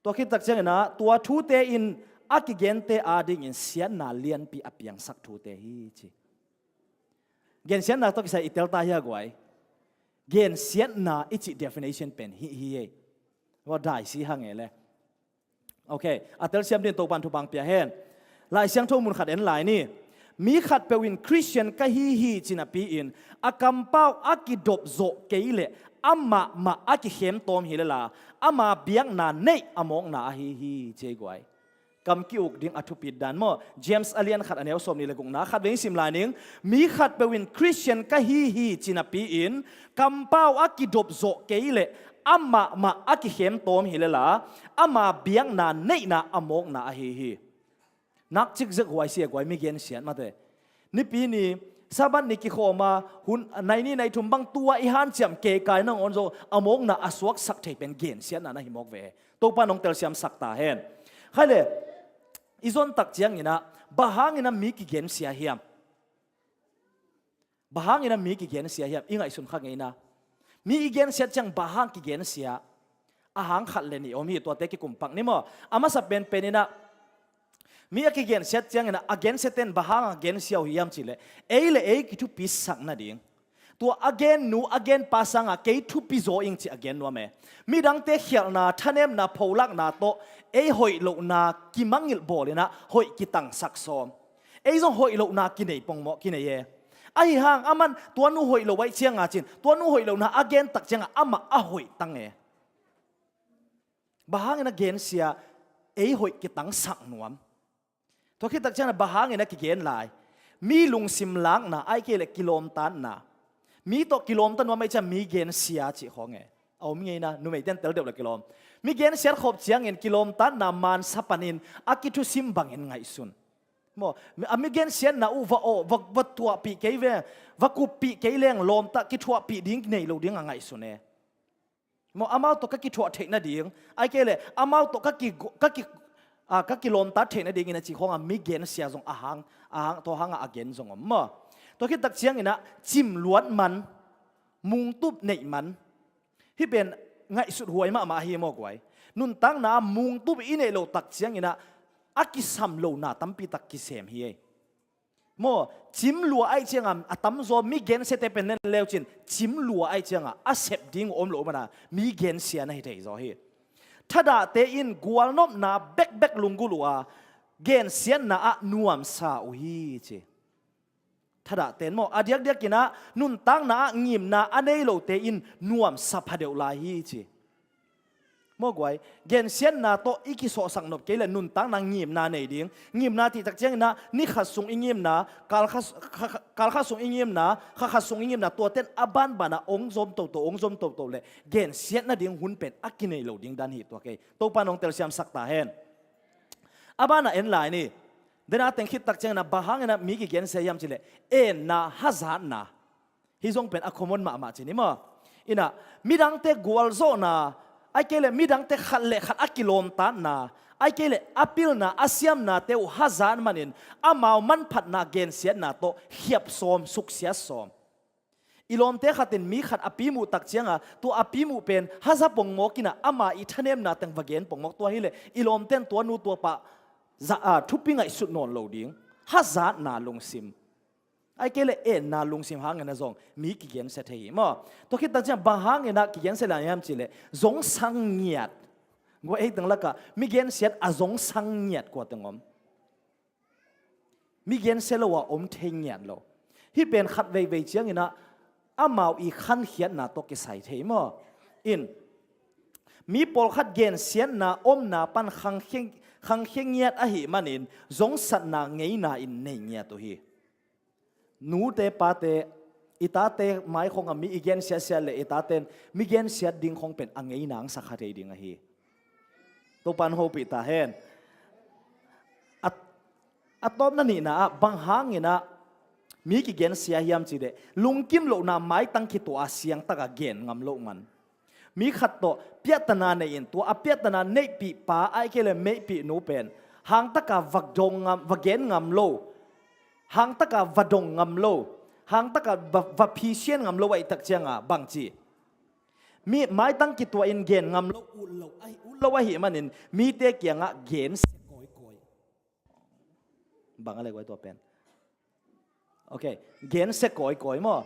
Tua khit tak cianginah tua thute in a kigente adingin siatna lianpi a piangsak thute hi ci. Gensiatna tawh kisai i tel ta hia guai? Gensiatna i cih definition pen hih hi ei. Tua daisi hang e le. Ok, a telsiam din Topan thupha pia hen. Lai Siangtho mun khat en lai ni. Mi khatpeuh in Khristian ka hi hi ci napi-in a kampau a kidop zawh kei leh amah mah a kikhem tawm hi lel a, ama biakna neih a mawkna ahi hi ci ei guai. Kam ki-uk ding a thupit dan maw? James a lian khat a neu sawm nih le gukna khat vei sim lai ning. Mi khatpeuh in Khristian ka hi hi ci napi-in kampau a kidop zawh kei leh amah mah a kikhem tawm hi lel a, ama biakna neihna a mawkna ahi hi. Nak cikzek huai si a guai, mi gensiat mate. Nipi ni Sabbath ni kikhawm a hun nai ni nai thum bang tua i hanciam keikai nangawn zong a mawkna a suaksak thei pen gensiatna na hi mawk ve. Topa nong telsiamsak ta hen. Khai le, i zon tak cianginah bang hangin a mi kigensia hiam? Bang hangin a mi kigensia hiam? I ngaihsun kha ngei na. Mi i gensiat ciang bang hang kigensia? A hang khat le nih om hi, tuate kikumpak ni maw? A masa penpen inah mi a kigensiat cianginah a gensiaten bang hang a gensia uh hiam cihleh, ei le ei kithupisak nading. Tua a gennu a genpa sangah kei thupi zaw ing ci a gen nuam e. Midangte khialhna, thanemna, pholakna tawh ei hoih lohna kimangngilh bawl inah hoih kitangsak sawm. Ei zong hoih lohna kinei pongmawh kinei e. Ahi hang aman tua nu hoih lo aih cianga cin, tua nu hoih lohna a gen tak cianga amah a hoih tang e. Bang hangin a gensia, ei hoih kitangsak nuam? Tua khit tak ciangin bang hangin a kigen lai? Mi lungsim lakna, ai kei le kilawmtatna. Mi tawh kilawmta nuam aih ciang mi gensia cih khawng e. A om ngei na, numeite in tel deuh le kilawm. Mi gensiat khop ciangin kilawmtatna mansa panin a kithusim bangin ngaihsun. Maw, a mi gensiatna uh va aw, va, va thuahpih kei ve, va kuppih kei leng lawmta kithuahpih ding nei lo ding a ngaihsun e. Maw, amau tawh ka kithuah theih nading, ai kei le amau tawh ka ki, ka ki, a, ka kilawmtat theih nadingin a ci khawng a mi gensia zong a hang, a hang, tua hangah a gen zong om maw? Tua khit tak cianginah cimluat man, mungtup neih man, hih pen ngaihsut huai mahmah ahi maw guai? Nuntakna ah mungtup i neih loh tak cianginah a kisam lona tampi tak kisem hi ei. Maw, cimlua aih cianga a tamzaw mi gensiate pen nen leucin, cimlua aih cianga a sep ding uh om lo mana mi gensia na hi thei zaw hi. Thadahte in gualnopna bekbek lunggulh uh a gensiatna ah nuamsa uh hi ci. Thadahte in maw, a diakdiakinah nuntakna ah ngimna a nei lote in nuamsa phadeuh lai hi ci. Maw guai, gensiatna tawh i kisawhsak nop kei le nuntakna ngimna nei ding. Ngimna cih tak cianginah ni khat sung i ngimna, kal khat, kha, kha, kal khat sung i ngimna, kha khat sung i ngimna, tuaten a banbanah ong zom toto, ong zom toto le gensiat nading hun pen a kinei lo ding dan hi tua kei. Topa nong telsiamsak ta hen. A banah en lai ni. Dena teng khit tak cianginah bang hanginah mi kigensia hiam cileh, enna, hazatna. Hih zong pen a common mahmah ci ni maw? Inah midangte gualzawhna, Ahih kei leh midangte khat le khat a kilawmtatna, ahih kei leh a pilna, a siamnate uh hazat manin amau manphatna, gensiatna tawh khiap sawm, suksiat sawm. I lawmte khat in mi khat a pi muh tak cianga, tua a pi muh pen haza pongmawk inah ama i thanemna teng va gen pongmawk, tua hileh i lawmte in tua nu tua pa za, a, thupi ngaihsut nawn lo ding. Hazatna lungsim, ahih kei leh enna lungsim hangin a zong mi kigensia thei hi maw. Tua khit tak ciang bang hangin ah kigensia lai hiam cihleh, zongsang ngiat. Guai, ei teng lakah mi gensiat a zongsang ngiat kua teng om? Mi gensia lo a om thei ngiat lo. Hih pen khat veivei ciangin ah amau i khankhiatna tawh kisai thei maw. In, mi pawlkhat gensiatna omna pan khangkhia, khangkhia ngiat ahih manin zongsatna ngeina in nei ngiat uh hi. Nute pate, i tate mai khong a mi i gensiatsiat leh i tate in mi gensiat ding khong pen a ngeina ang sa kha thei ding ahi. Topa in hopih ta hen. A, a tawpna nihna ah bang hangin ah mi kigensia hiam cihleh, lungkim lohna maitang kituah a siangtaka gen ngam loh man. Mi khat tawh piahtana nei in, tua a piahtana neihpih pa ahih kei leh meihpih nu pen hangtaka va dong ngam, va gen ngam lo, hangtaka va dong ngam lo, hangtaka va, va phisian ngam lo ahih tak cianga bangci, mi maitang kituah in gen ngam lo, ut lo ahi, ut lo ahih manin mite kiangah gensia kawikawi. Bang a le guai tua pen. Ok, gensia kawikawi maw.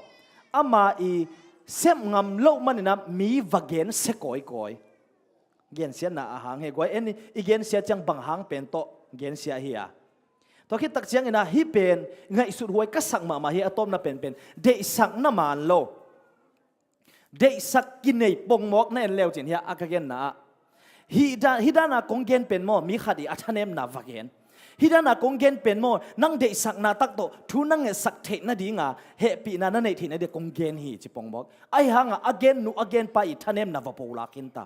Ama i sep ngam loh manin ah mi va gensia kawikawi. Gensiatna a hang hi guai, en i gensia ciang bang hang pen tawh gensia hi a. Tua khit tak ciangin ah hih pen ngaihsut huai ka sak mahmah hi, a tawpna penpen deihsakna man lo. Deihsak kinei pongmawk na en leucin hiah a ka genna ah, hih dan, hih dana kong gen pen maw, mi khat i a thanemna va gen. Hih dana kong gen pen maw, nang deihsakna tak tawh thu na ngetsak theih nadinga hehpihna na neih theih nadinga kong gen hi ci pongmawk. Ahi hanga a gen nu a gen pa i thanemna va polak khin ta.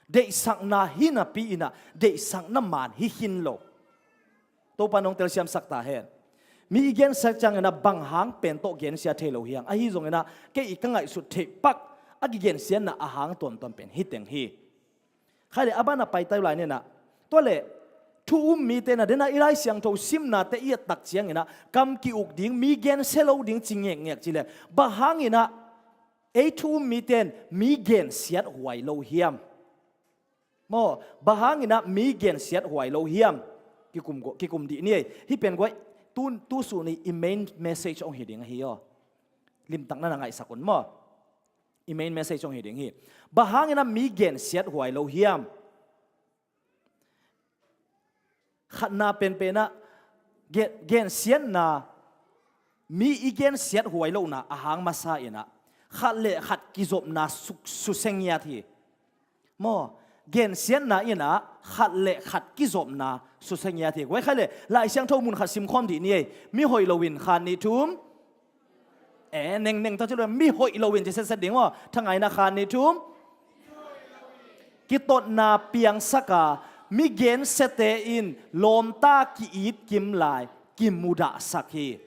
Deihsakna hi napi inah deihsakna man hi khin lo. Topa nong telsiamsak ta hen. Mi i gensia ciangin ah bang hang pen tawh gensia thei lo hiang. Ahi zongin ah kei i ka ngaihsut theih pak a kigensiatna a hang tuamtuam pen hih teng hi. Khai le a bana paita uh lai ninah. Tua le thu um mite na dena i Lai Siangtho simnate i et tak ciangin ah kam ki-uk ding, mi gensia lo ding ci ngekngek ci le, bang hangin ah ei thu um mite in mi gensiat huai lo hiam? Maw, bang hangin ah mi gensiat huai lo hiam? Kikum, kikum dih ni ei. Hih pen guai, tu, tu sun i main message hong hi ding ahi aw. Limtak na na ngaihsak un maw. I main message hong hi ding hi. Bang hangin ah mi gensiat huai lo hiam? Khatna penpen ah gen, gensiatna, mi i gensiat huai lohna a hang masa inah khat le khat kizopna suk, susia ngiat hi. Maw, gensiatna inah khat le khat kizopna susia ngiat hi. Guai khai le Lai Siangtho mun khat simkhawm dih ni ei. Mi hoih loin khan nih thum. E, nengneng ta ci lo, mi hoih loin ci setset ding maw. Thangaina khan nih thum. Kitotna piangsaka mi gensiate in lawmta ki-it kim lai kimudahsak hi.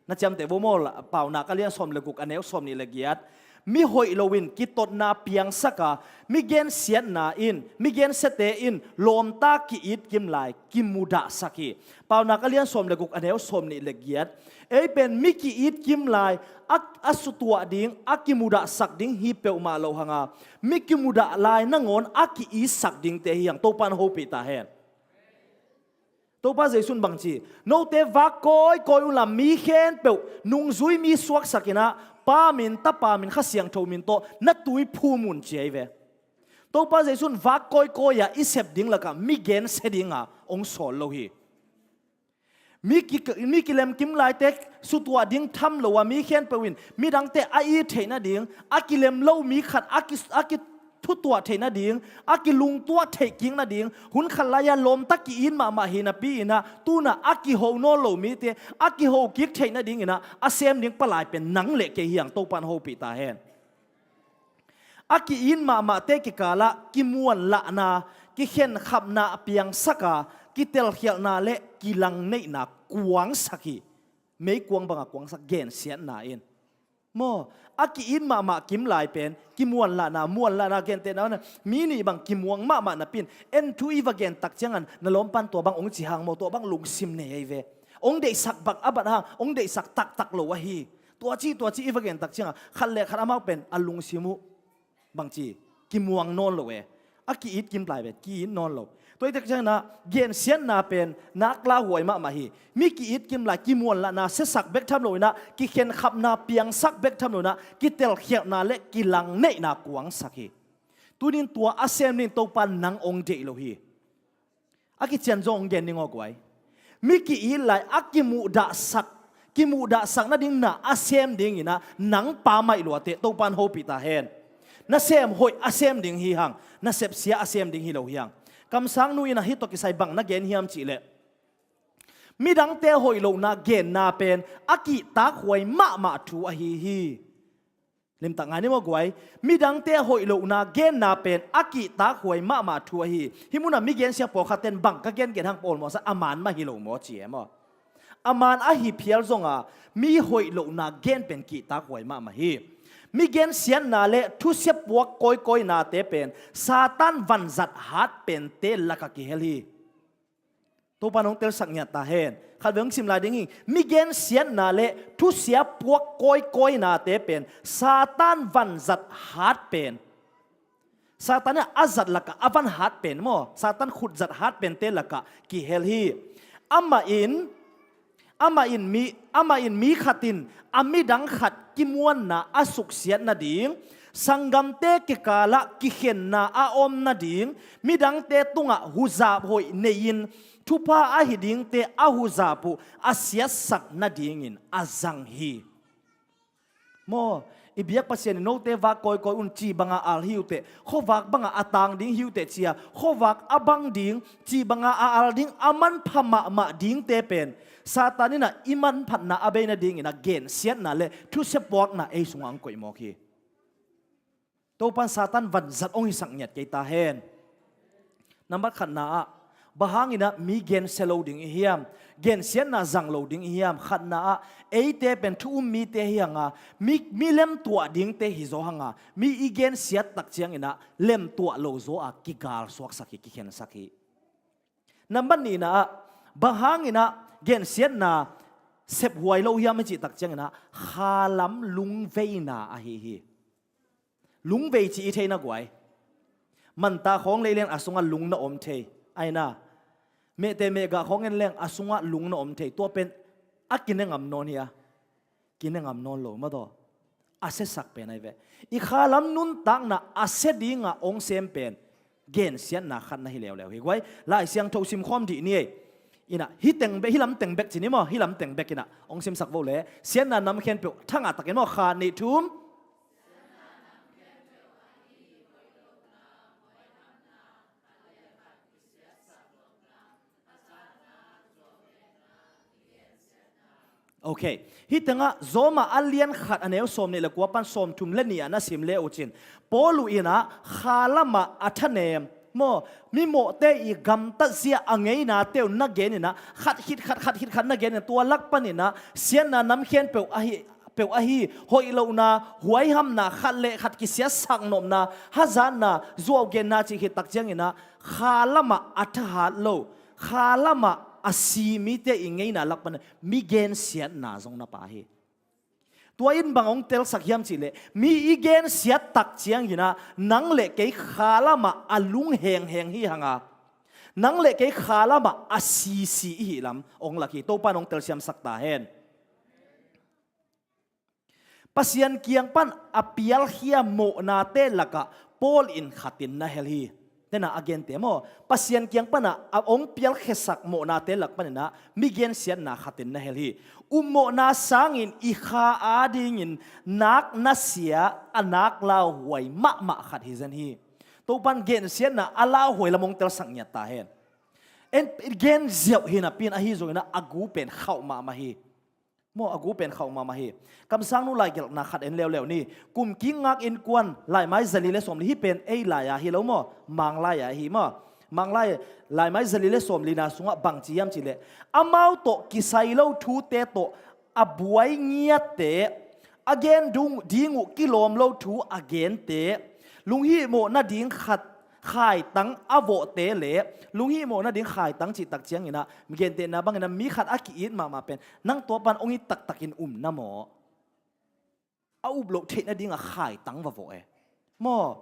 Na ciamteh vo maw, Paunak a lian sawm le guk a neu sawm nih le giat. Mi hoih loin kitotna piangsaka mi gensiatna in, mi gensiate in lawmta ki-it kim lai kimudahsak hi. Paunak a lian sawm le guk a neu sawm nih le giat. Ei pen mi ki-it kim lai a, a sutuah ding, a kimudahsak ding hi peuhmah lo hanga, mi kimudah lai nangawn a ki-itsak dingte hi hang. Topa in hopih ta hen. Topa Jesu in bangci, note vak kawikawi unla mi khempeuh nungzui mi suaksak inah Pa min, Tapa min, Kha Siangtho min tawh na tuiphum un ci ahi ve. Topa Jesu in vak kawikawi a i sep ding lakah mi gensia dinga hong sawl lo hi. Mi ki, mi kilemkim laite sutuah ding tham lo a mi khempeuh in midangte a it theih nading, a kilem lo mi khat a ki, a kithutuah theih nading, a kilungtuah theih kik nading, hun khat lai-a lawmta ki-it mahmah hi napi inah tunah a kiho nawn lo mite a kiho kik theih nading inah a sem ding palai pen nang le kei hi hang. Topa in hopih ta hen. A ki-it mahmahte kikalah kimuanlahna, kikhenkhapna a piangsaka, kitelkhialhna le kilangneihna kuangsak hi. Meikuang banga kuangsak gensiatna in. Maw, a ki-it mahmah kim lai pen kimuanlahna, muanlahna, gentehna, mi nih bang kimuang mahmah napi-in, en thu i va gen tak ciangin na lawmpan tua bang hong ci hang maw, tua bang lungsim nei ahi ve. Hong deihsak bak a bat hang, hong deihsak taktak lo ahi. Tua ci, tua ci i va gen tak ciangin khat le khat amau pen a lungsim uh bangci kimuang nawn lo e. A ki-it kim lai pen ki-it nawn lo. Tua i tak ciangin ah gensiatna pen nak lauhuai mahmah hi. Mi ki-it kim lai, kimuanlahna siasak bek tham lo in ah, kikhenkhapna piangsak bek tham lo in ah, kitelkhialhna le kilangneihna kuangsak hi. Tuni-in tua a sem ding Topa nang hong deih lo hi. A kician zong hong gen ning aw guai. Mi ki-it lai a kimuhdahsak, kimuhdahsak nading na a sem dingin ah nang pammaih luate Topa in hopih ta hen. Na sem hoih a sem ding hi hang, na sep sia a sem ding hi lo hi hang. Kamsang nu in ah hih tawh kisai bang na gen hiam cih leh, midangte hoih lohna genna pen a kihtakhuai mahmah thu ahi hi. Limtak ngai ni maw guai. Midangte hoih lohna genna pen a kihtakhuai mahmah thu ahi. Hih munah mi gensia pawlkhatte in bang ka gengen hang pawl maw sa, a man mah hi lo maw ci e maw. A man ahi phial zonga mi hoih lohna gen pen kihtakhuai mahmah hi. Mi gensiatna le thusia puak kawikawinate pen Satan vanzat hat pente lakah kihel hi. Topa in hong telsak ngiat ta hen. Khatvei hong sim lai ding hi. Mi gensiatna le thusia puak kawikawinate pen Satan vanzat hat pen, Satan in a zat lakah a van hat pen maw, Satan khutzat hat pente lakah kihel hi. Amah in, amah in mi, amah in mi khat in a midang khat kimuanna a suksiat nading, sanggamte kikalah kikhenna a om nading, midangte tungah huzap hoih nei-in thupha ahi dingte a huzap uh a siatsak nadingin a zang hi. Maw, i biak Pasian in note vak kawikawi un ci banga al hi uh teh, khuavak banga a tang ding hi uh teh ci-a, khuavak a bang ding, ci banga a al ding, a manpha mahmah dingte pen Satan in ah i manphatna a bei nadingin ah gensiatna le thusia puakna ei sungah hong koih mawk hi. Topa in Satan vanzat hong hisak ngiat kei ta hen. Nambat khatna ah, bang hangin ah mi gensia lo ding i hiam? Gensiatna zang lo ding i hiam? Khatna ah, eite pen thu um mite hi hanga, mi, mi lemtuah dingte hi zaw hanga, mi i gensiat tak ciangin ah lemtuah lo zaw a kigalsuaksak hi, kikhensak hi. Nambat nihna ah, bang hangin ah gensiatna sephuai lo hiam i cih tak ciangin ah, khalam lungveina ahi hi. Lungvei cih i theihna guai. Manta khawng lei leng a sungah lung na om thei. Aina. Mehte mehgah khawng en leng a sungah lung na om thei. Tua pen a kine ngam nawn hi a. Kine ngam nawn lo maw taw. A siasak pen ahi ve. I khalam nuntakna a sia dinga hong sem pen gensiatna khat na hi leuleu hi guai. Lai Siangtho simkhawm dih ni ei. Ina, hih teng bek, hih lam teng bek ci ni maw, hih lam teng bek ina hong simsak vo le. Siatna nam khempeuh thangah takin maw, khat, nih, thum. Ok. Hih tengah Roma a lian khat a neu sawm nih le kua pan sawm thum le nih ah na sim le uh cin, Paul uh inah kha lamah a thanem maw, mimawhte i gamtatzia a ngeinate uh na gen inah khat khit khat, khat khit khat na gen inah tua lak pan inah siatna nam khempeuh ahi, peuh ahi, hoih lohna, huaihamna, khat le khat kisiatsak nopna, hazatna, zuaugenna cih khit tak ciang inah kha lamah a thahat lo, kha lamah a si mite i ngeina lak pan mi gensiatna zong na pha hi. Tua in bang hong telsak hiam cih leh, mi i gensiat tak ciang inah nang le kei kha lamah a lung hengheng hi hanga, nang le kei kha lamah a sisi i hih lam hong lak hi. Topa in hong telsiamsak ta hen. Pasian kiang pan a pialkhia mawhnate lakah Paul in khatin na hel hi. Tena a gente maw, Pasian kiang panah a hong pialkhiasak mawhnate lak paninah mi gensiatna khatin na hel hi. Upmawhna sangin i kha adingin nak nasia a nak lauhuai mahmah khat hi zen hi. Topan gensiatna a lauhuai lam hong telsak ngiat ta hen. En gen ziauh hi napi-in ahi zonginah a gu pen khauh mahmah hi. Maw, a gu pen khauh mahmah hi. Kamsangnu laigelhna khat en leuleu ni. Kumkik ngak innkuan laimai zali le sawmli, hih pen ei lai-a hi lo maw, Manglai-a hi maw. Manglai laimai zali le sawmlina sungah bangci hiam cihleh, amau tawh kisai lo thute tawh a buai ngiatte, a gen dung, ding uh kilawm lo thu a gente, lunghihmawh nading khat khaitang a vawhte le lunghihmawh nading khaitang cih tak ciangin ah, mi gentehna bangin ah mi khat a ki-it mahmah pen nang tua pan hong it taktakin um na maw? A up loh theih nading a khaitang va vawh e. Maw?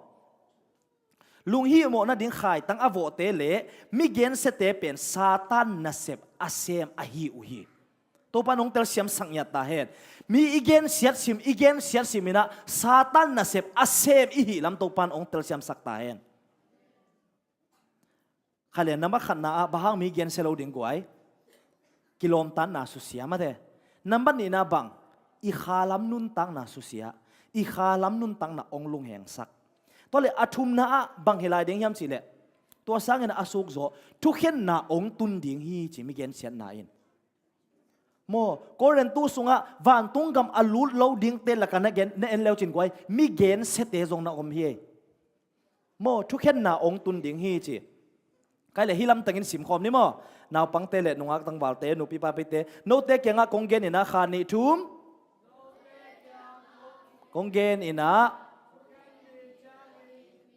Lunghihmawh nading khaitang a vawhte le mi gensiate pen Satan nasep a sem ahi uh hi. Topa in hong telsiamsak ngiat ta hen. Mi i gensiat sim, i gensiat sim in ah Satan nasep a sem i hih lam Topa in hong telsiamsak ta hen. Kha lian, nambat khatna ah bang hang mi gensia lo ding guai? Kilawmtatna susia mate. Nambat nihna bang? I khalam nuntakna susia. I khalam nuntakna hong lunghengsak. Tua le a thumna ah bang hi lai ding hiam cih leh, tua sangin a sukzawh thukhenna hong tun ding hi ci mi gensiatna in. Maw, Korintu sungah vantung gam a lut lo dingte lakah na gen, na en leu cin guai, mi gensiate zong na om hi. Maw, thukhenna hong tun ding hi ci. Kai le hi lamtangin simkhawm ni maw? Naupangte le nungak tangvalte, nupi papite, note kiangah kong gen in ah kha nih thum kong gen in ah,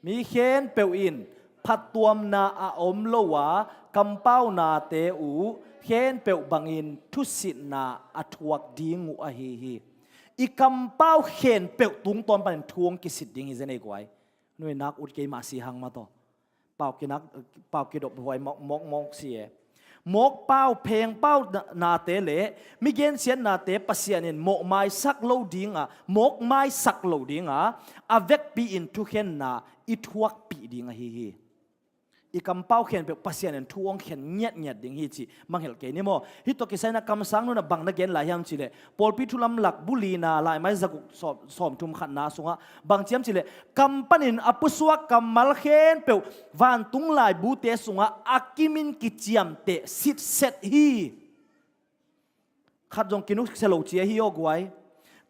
mi khempeuh in phattuamna a om lo a, kampaunate uh khempeuh bangin thusitna a thuak ding uh ahi hi. I kampau khempeuh tungtawn panin thu hong kisit ding hi zen ei guai. Nui nak ut kei mah si hang mah tawh. Pau kinak, pau kidop huai mawk, mawk, mawk si e. Mawk pau, pheng pau na-, nate le mi gensiatnate Pasian in mawkmaisak lo ding a, mawkmaisak lo ding a, a vekpi in thukhenna i thuakpih ding ahi hi. I kampau khempeuh Pasian in thu hong khen ngiatngiat ding hi cih mangngilh kei ni maw? Hih tawh kisai in ah kamsang nu in ah bang na gen lai hiam cih leh, pawlpi thu lamlak buli na, laimai zaguk sawm, sawmthum khatna sungah bang ci hiam cih leh, kam panin a pusuak kammal khempeuh vantung laibute sungah a kimin kiciamteh sitset hi. Khat zong kinuksia lo ci ahi aw guai.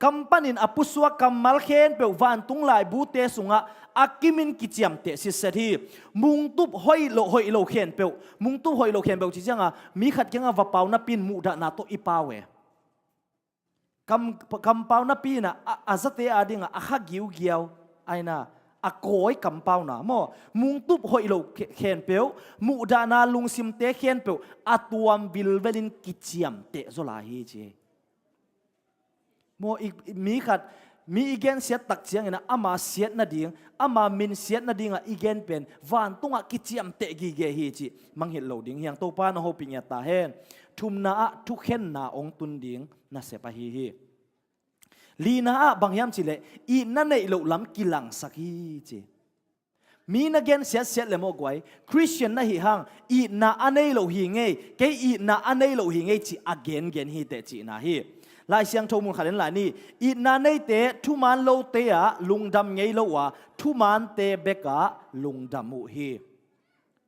Kam panin a pusuak kammal khempeuh vantung laibute sungah a kimin kiciamteh sitset hi. Mungtup hoih lo, hoih lo khempeuh, mungtup hoih lo khempeuh ci ciangah mi khat kiangah va pau napi in muhdahna tawh i pau e. Kam, kampau napi in ah, a, a zate a dingah a kha giugiau, ai na, a kawi kampauna maw, mungtup hoih lo khe-, khempeuh, muhdahna lungsimte khempeuh a tuam vilvelin kiciamteh zaw lai hi ci. Maw, i, i, mi khat, mi i gensiat tak ciangin ah ama siat nading, ama min siat nadingah i gen pen vantungah kiciamteh gige hi cih mangngilh lo ding hi hang. Topa in hong hopih ngiat ta hen. Thumna ah thukhenna hong tun ding nasep ahi hi. Lina ah bang hiam cih leh, itna neih loh lam kilangsak hi ci. Mi na gensiat siat le maw guai, Khristian na hih hang, itna a nei lo hi ngei, kei itna a nei lo hi ngei cih a gengen hi teh cihna hi. Lai Siangtho mun khat en lai ni, itna neite thuman lote ah lungdam ngei lo a, thumante bekah lungdam uh hi.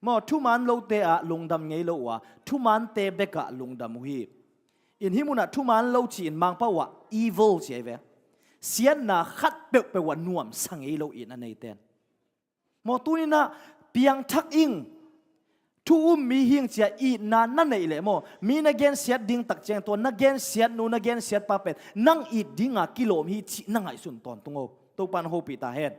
Maw, thuman lote ah lungdam ngei lo uh a, thumante bekah lungdam uh hi. In hih munah thuman lo ci-in Mangpau ah evil ci ahi ve. Siatna khat peuhpeuh ah nuamsa ngei lo itna neite in. Maw, tuni-in ah piangthak ing, thu um mi hing ci-a itna na neih leh maw, mi na gensiat ding tak ciang tua na gensiat nu, na gensiat pa pen nang it dinga kilawm hi cih na ngaihsun tawntung o. Topa in hong hopih ta hen.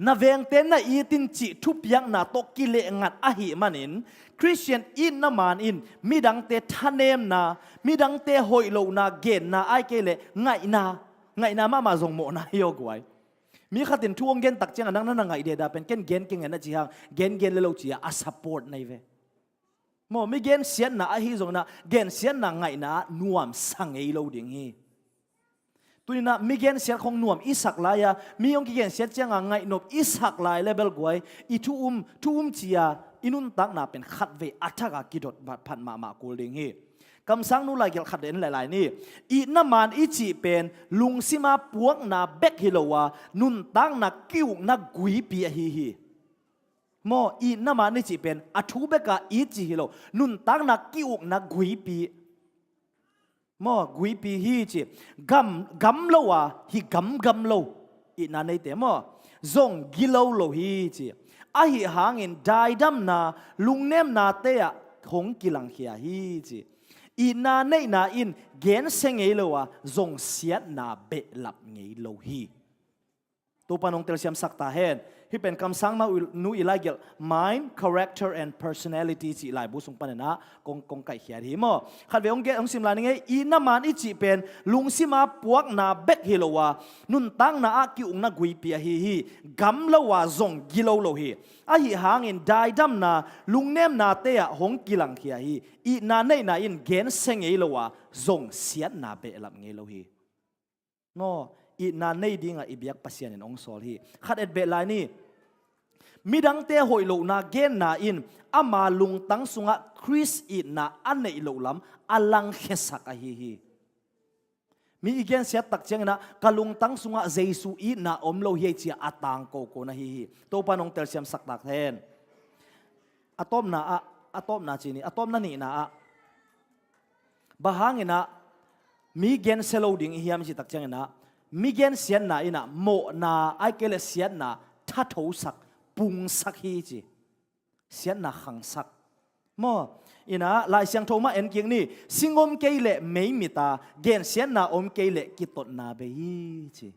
Na vengte na it in cih thupiakna tawh kilehngat ahih manin, Khristian itna man in midangte thanemna, midangte hoih lohna genna, ahih kei leh ngaihna, ngaihna mahmah zong mawhna hi aw guai. Mi khat in thu hong gen tak ciangin nang na na ngaih deda pen ken gen keng e na ci hang, gengen le lo ci-a a support na hi ve. Maw, mi gensiatna ahi zongin ah gensiatna ngaihna ah nuamsa ngei lo ding hi. Tuni-in ah mi gensiat khong nuam i sak lai-a, mi hong kigensiat cianga ngaihnop i sak lai le bel guai, i thu um, thu um ci-a i nuntakna pen khatvei a thak a kidot phat mahmah kul ding hi. Kamsang nu laigelh khat en lai lai ni. Itna man i cih pen lungsima puakna bek hi lo a, nuntakna ki-ukna guipi ahi hi. Maw, itna man i cih pen a thu beka it ci hi lo, nuntakna ki-ukna guipi. Maw, guipi hi ci. Gam, gam lo a, hi gamgam lo itna neite maw, zong gilo lo hi ci. Ahi hangin daidamna, lungnemnate ah hong kilangkhia hi ci. Itna neihna in gensia ngei lo a, zong siatna behlap ngei lo hi. Topa nong telsiamsak ta hen. Hih pen kamsang nu i laigelh, Mind, Character and Personality cih laibu sung panin ah kong, kong kaihkhiat hi maw. Khatvei hong, hong sim lai ning ei. Itna man i cih pen lungsima puakna bek hi lo a, nuntakna ah ki-ukna guipi ahi hi. Gam lo a zong gilo lo hi. Ahi hangin daidamna, lungnemnate ah hong kilangkhia hi. Itna neihna in gensia ngei lo a, zong siatna behlap ngei lo hi. Maw, itna nei dingah i biak Pasian in hong sawl hi. Khat et beh lai ni. Midangte hoih lohna genna in ama lungtang sungah Khrist itna a neih loh lam a langkhiasak ahi hi. Mi i gensiat tak ciangin ah, ka lungtang sungah Jesu itna om lo hi ei ci-a a tangko kona hi hi. Topa nong telsiamsak ta hen. A tawpna ah, a tawpna ci ni, a tawpna nihna ah. Bang hangin ah mi gensia lo ding i hiam i cih tak ciangin ah, mi gensiatna in ah mawhna, ahih kei leh siatna thathosak, pungsak hi ci. Siatna khangsak. Maw, in ah Lai Siangtho mah en kik ni, sing om kei leh meimit a, gensiatna om kei leh kitotna bei hi ci.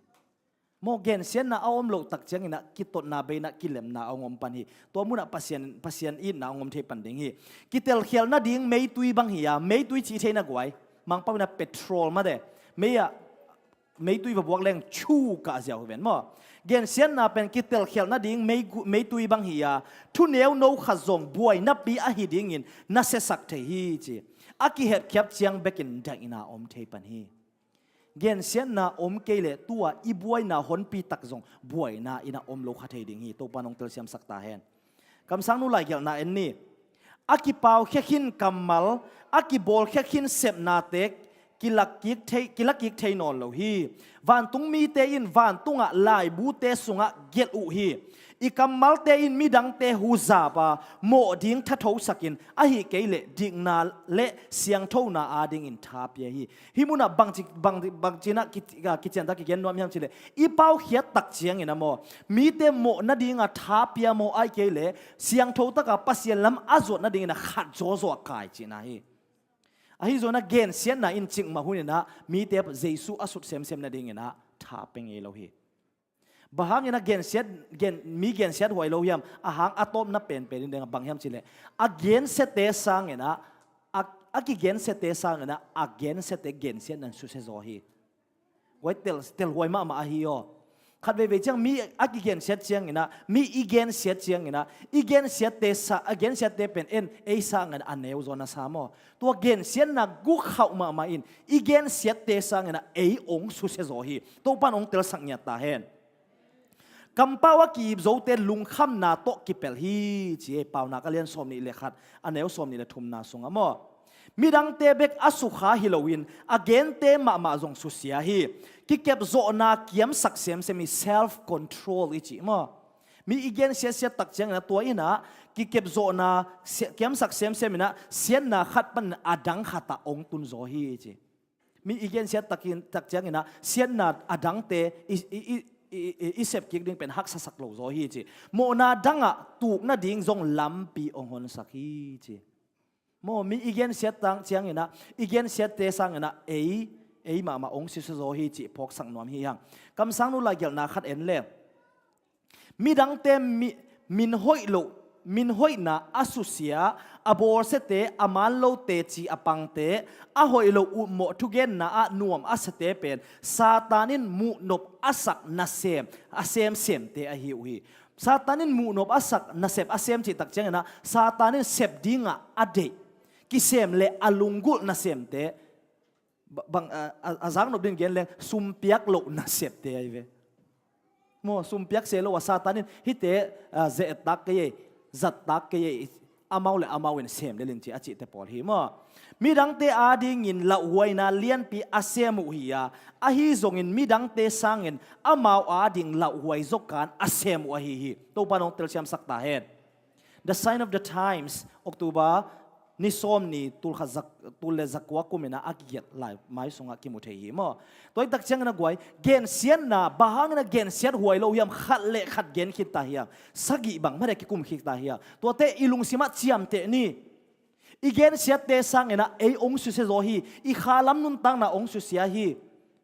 Maw, gensiatna a om loh tak ciangin ah kitotna bei in ah kilemna a hong om pan hi. Tua munah Pasian, Pasian itna a hong om thei pan ding hi. Kitelkhialh nading meitui bang hi a, meitui cih thei na guai. Mangpau in ah petrol mah de. Mei ah, meitui va buak leng chu kah ziau hi ven maw. Gensiatna pen kitelkhialh nading mei gu-, meitui bang hi a, thuneu no khat zong buai napi ahi dingin na siasak thei hi ci. A kihepkhiap ciang bekin daihna om thei pan hi. Gensiatna om kei leh tua i buaina honpi tak zong buaina in ah om lo kha thei ding hi. Topa nong telsiamsak ta hen. Kamsang nu laigelhna en ni. A kipaukhia khin kammal, a kibawlkhia khin sepnate kilak kik thei, kilak kik thei nawn lo hi. Vantung mite in vantungah laibute sungah gelh uh hi. I kammalte in midangte huzap a, mawh ding thathosakin, ahih kei leh dikna le siangthona adingin tha pia hi. Hih munah bangci, bang, bangci in ah ki, ah, kician ta kigen nuam hiam cih leh, i paukhiat tak ciangin ah maw, mite mawh nadingah tha pia maw, ahih kei leh siangtho takah Pasian lam a zuat nadingin ah khat zawzaw a kai cihna hi. Ahi zongin ah gensiatna in cikmah hunin ah mite Jesu a sut semsem nadingin ah tha pia ngei lo hi. Bang hangin ah gensiat, gen, mi gensiat huai lo hiam? A hang a tawpna penpen in deng a bang hiam cih leh, a gensiate sangin ah, a, a kigensiate sangin ah a gensiate gensiatna in susia zaw hi. Huai tel, telhuai mahmah ahi aw. Khat veivei ciang mi a kigensiat ciangin ah, mi i gensiat ciangin ah, i gensiatte sa, a gensiatte pen en ei sangin a neu zaw na sa maw. Tua gensiatna guk khauh mahmah in i gensiatte sangin ah ei hong susia zaw hi. Topa in hong telsak ngiat ta hen. Kampau a ki-ip zote lungkhamna tawh kipelh hi ci hi. Paunak a lian sawmnih le khat, a neu sawmnih le thumna sungah maw. Midangte bek a sukha hi loin a gente mahmah zong susia hi. Kikepzawhna kiamsak semsem hi, self control i cih maw. Mi i gensiatsiat tak ciangin ah tua in ah kikepzawhna sia-, kiamsak semsem in ah siatna khat panin a dang khatah hong tun zaw hi ci. Mi i gensiat takin, tak ciangin ah siatna a dangte i, i, i, i, i, i sep kik ding pen haksasak lo zaw hi ci. Mawhna dangah tuk nading zong lampi hong honsak hi ci. Maw, mi i gensiat tang ciangin ah, i gensiatte sangin ah ei, ei mahmah hong susia zaw hi cih phawksak nuam hi hang. Kamsang nu laigelhna khat en le. Midangte mi, min hoih loh, min hoihna a susia, a bawlsiate, a man lote ci a pangte, a hoih loh utmawh thugenna ah nuam a siate pen Satan in muhnop a sak nasem, a semsemte ahi uh hi. Satan in muhnop a sak nasep a sem cih tak ciangin ah Satan in sep dingah a deih, kisem le a lunggulh nasemte, ba-, bang, a, a, a zaknop ding gen leng sumpiak loh nasepte ahi ve. Maw, sumpiak se lo a Satan in hihte, a, ze-et tak kei ei, zat tak kei ei, amau le amau in sem lel in ci a cihte pawl hi maw. Midangte adingin lauhuaina lianpi a sem uh hi a, ahi zongin midangte sangin amau ading lauhuai zaw kan a sem uh ahi hi. Topa in hong telsiamsak ta hen. The Sign of the Times, October ni sawm ni, tul khat za, tul le zakua kum in ah a kigelh lai mai sungah kimu thei hi maw. Tua hi tak ciangin a guai, gensiatna, bang hangin a gensiat huai lo hiam, khat le khat gen khit ta hiam, sagih bang mah deh kikum khit ta hiam. Tuate i lungsim ah ciamteh ni. I gensiatte sanginah ei hong susia zaw hi. I khalam nuntakna hong susia hi.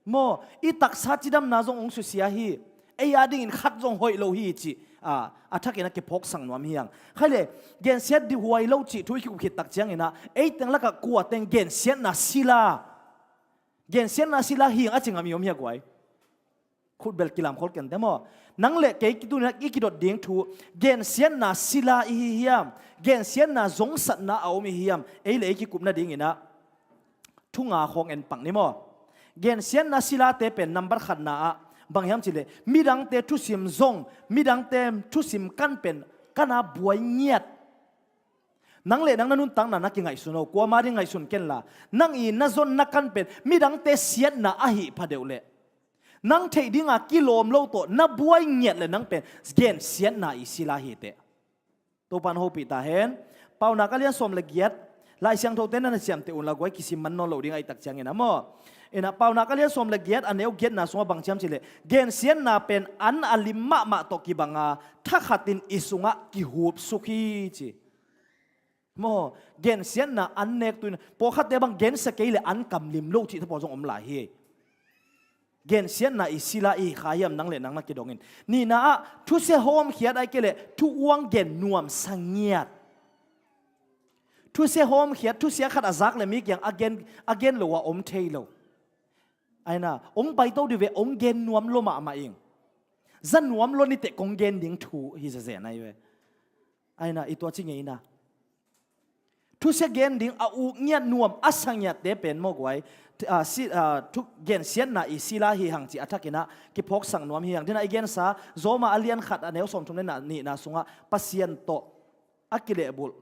Maw, i taksa cidamna zong hong susia hi. Ei a dingin khat zong hoih lo hi cih a, a thakin a kiphawksak nuam hi hang. Khaile, gensiat dih huai lo cih thu i kikup khit tak cianginah ei teng lakah kua teng gensiatna sila, gensiatna sila hi hang a ci ngam i om hi a guai. Khutbel kilamkhol kente maw? Nang le kei tuni-in i kidot ding thu, gensiatna sila i hi hiam? Gensiatna zongsatna a om i hi hiam? Ei le ei kikupna dinginah thu nga khawng en pak ni maw? Gensiatna silate pen nambat khatna ah bang hiam cihleh midangte thusim zong, midangte thusim kan pen kan a buai ngiat. Nang le nang na nuntakna na kingaihsun o, kuama ding ngaihsun kenla, nang i na zon na kan pen midangte siatna ahi phadeuh leh nang theih dinga kilawm lo tawh na buai ngiat le nang pen gensiatna i sila hi teh. Topan hopih ta hen. Paunak a lian sawm le giat, Lai Siangthote na na siamte unla guai kisim man nawn lo ding ahih tak ciangin a maw? Inah Paunak a lian sawm le giat a neu giatna sungah bang ci hiam cihleh gensiatna pen an a lim mahmah tawh kibanga thakhatin i sungah kihupsuk hi ci. Maw, gensiatna an nek tu in pawlkhatte bang gensia kei le an kam lim lo cih thapaw zong om lai hi. Gensiatna i sila i hi kha hiam nang le nang na kidongin? Nihna ah thusia hawmkhiat ai kei le thu uang gen nuam sangiat. Thusia hawmkhiat, thusia khat a zak le mi kiang a gen, a gen lo a om thei lo. Aina, ong paito dih ve, ong gen nuam lo mahmah ing. Za nuam lo niteh kong gen ding thu hi zazen ai ve. Aina, i tua ci ngeina. Thusia gen ding a uk ngiat nuam a sa ngiatte pen maw guai, a, si, a, thu, gensiatna i sila hi hang ci a thakinah kiphawksak nuam hi hang. Dinah i gensa Roma a lian khat a neu sawmthum le nihna sungah Pasian tawh a kilehbulh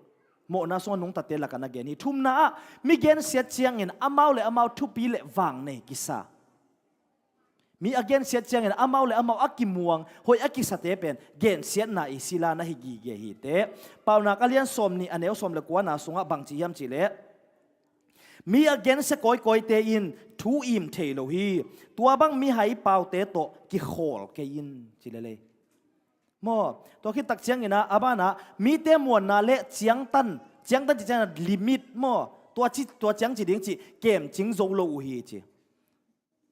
mawhna sungah nungtate lakah na gen hi. Thumna ah mi gensiat ciangin amau le amau thupi le vang nei kisa. Mi a gensiat ciangin amau le amau a kimuang hoih a kisate pen gensiatna i sila na hi gige hi teh. Paunak a lian sawm nih a neu sawm le kuana sungah bang ci hiam cihleh, mi a gensia kawikawite in thu im thei lo hi. Tua bang mihai paute tawh kikhawl kei in ci lelei. Maw, tua khit tak cianginah a banah mite muanna le ciangtan, ciangtan ci ciangin limit maw, tua ci, tua ciang ci ding ci kemcing zo lo uh hi ci.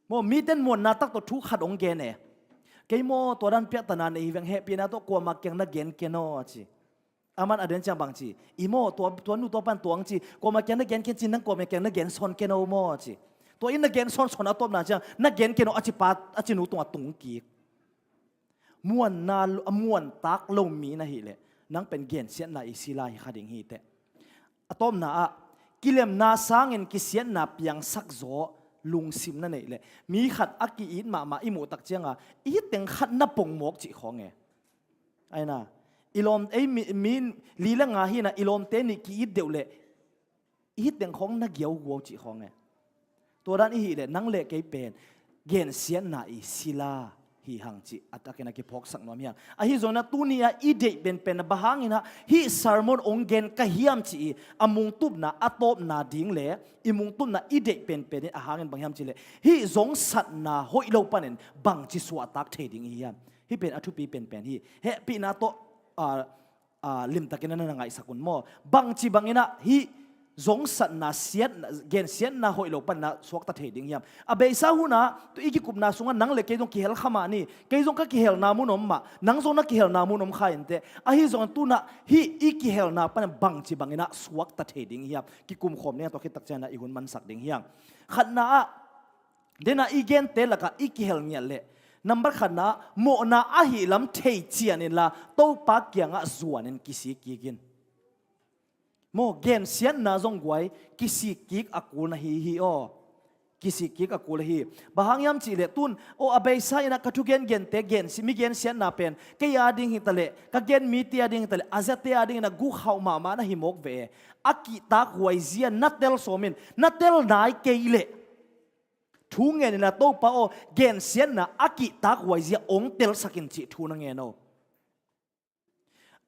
Maw, miten muanna tak tawh thu khat ong gen e. Kei maw tua dan piahtana nei hi veng, hehpihna tawh kuamah kiang na gen ken aw ci. Aman a den ciang bang ci, i maw tua, tua nu tua pan tuang ci, kuamah kiang na gen ken ci, nang kuamah kiang na gen sawn ken aw maw ci. Tua in na gen sawnsawn a tawpna ciang na gen ken aw a ci pa, a ci nu tungah tung kik. Muanna lo, a muantak lo mi na hileh nang pen gensiatna i sila hi kha ding hi teh. A tawpna ah kilemna sangin kisiatna piangsak zaw lungsim na neih leh mi khat a ki-it mahmah i muh tak cianga i teng khat na pongmawk cih khawng e. Aina, i lawm, ei mi, mi li le nga hina i lawmte nih ki-it deuh leh i teng khawng na giauguau cih khawng e. Tua dan i hih leh nang le kei pen gensiatna i sila hi hang cih a takin a kiphawksak nuam hi hang. Ahi zongin a tuni a i deih penpen a bang hangin ah hih sermon ong gen ka hiam cih i a mungtupna a tawpna ding le i mungtupna i deih penpen in a hangin bang hiam cih leh hih zongsatna hoih lo panin bangci suahtak thei ding i hiam? Hih pen a thupi penpen hi. Hehpihna tawh, a, a, limtakin a na ngaihsak un maw? Bangci bangin ah hih zongsatna siatna, gensiatna hoih lo panna suakta thei ding hiam? A beisa hunah tu i kikupna sungah nang le kei zong kihel kha mah ni. Kei zong ka kihelna mun om mah, nang zong na kihelna mun om kha inteh. Ahi zongin tunah hih i kihelna panah bangci bangin ah suakta thei ding hiam? Kikumkhawm ding a tua khit tak ciangin ah i hun mansak ding hiam? Khatna ah Dena i gente lakah i kihel ngiat leh, nambat khatna, mawhna ahi lam thei cian inla, Topa kiangah zuanin kisik kik in. Maw, gensiatna zong guai, kisik kik a kul na hi hi aw. Kisik kik a kul hi. Bang hang hiam cihleh tun, aw a beisa inah ka thugen gente, gensi, mi gensiatna pen, kei a ding hitaleh, ka gen mite a ding hitaleh, a ziate a ding inah gukhauh mahmah na hi mawk ve. A kihtak huaizia na tel sawmin, na tel nai kei leh. Thu ngen inla Topa aw, gensiatna a kihtak huaizia ong telsak in cih thu na ngen aw.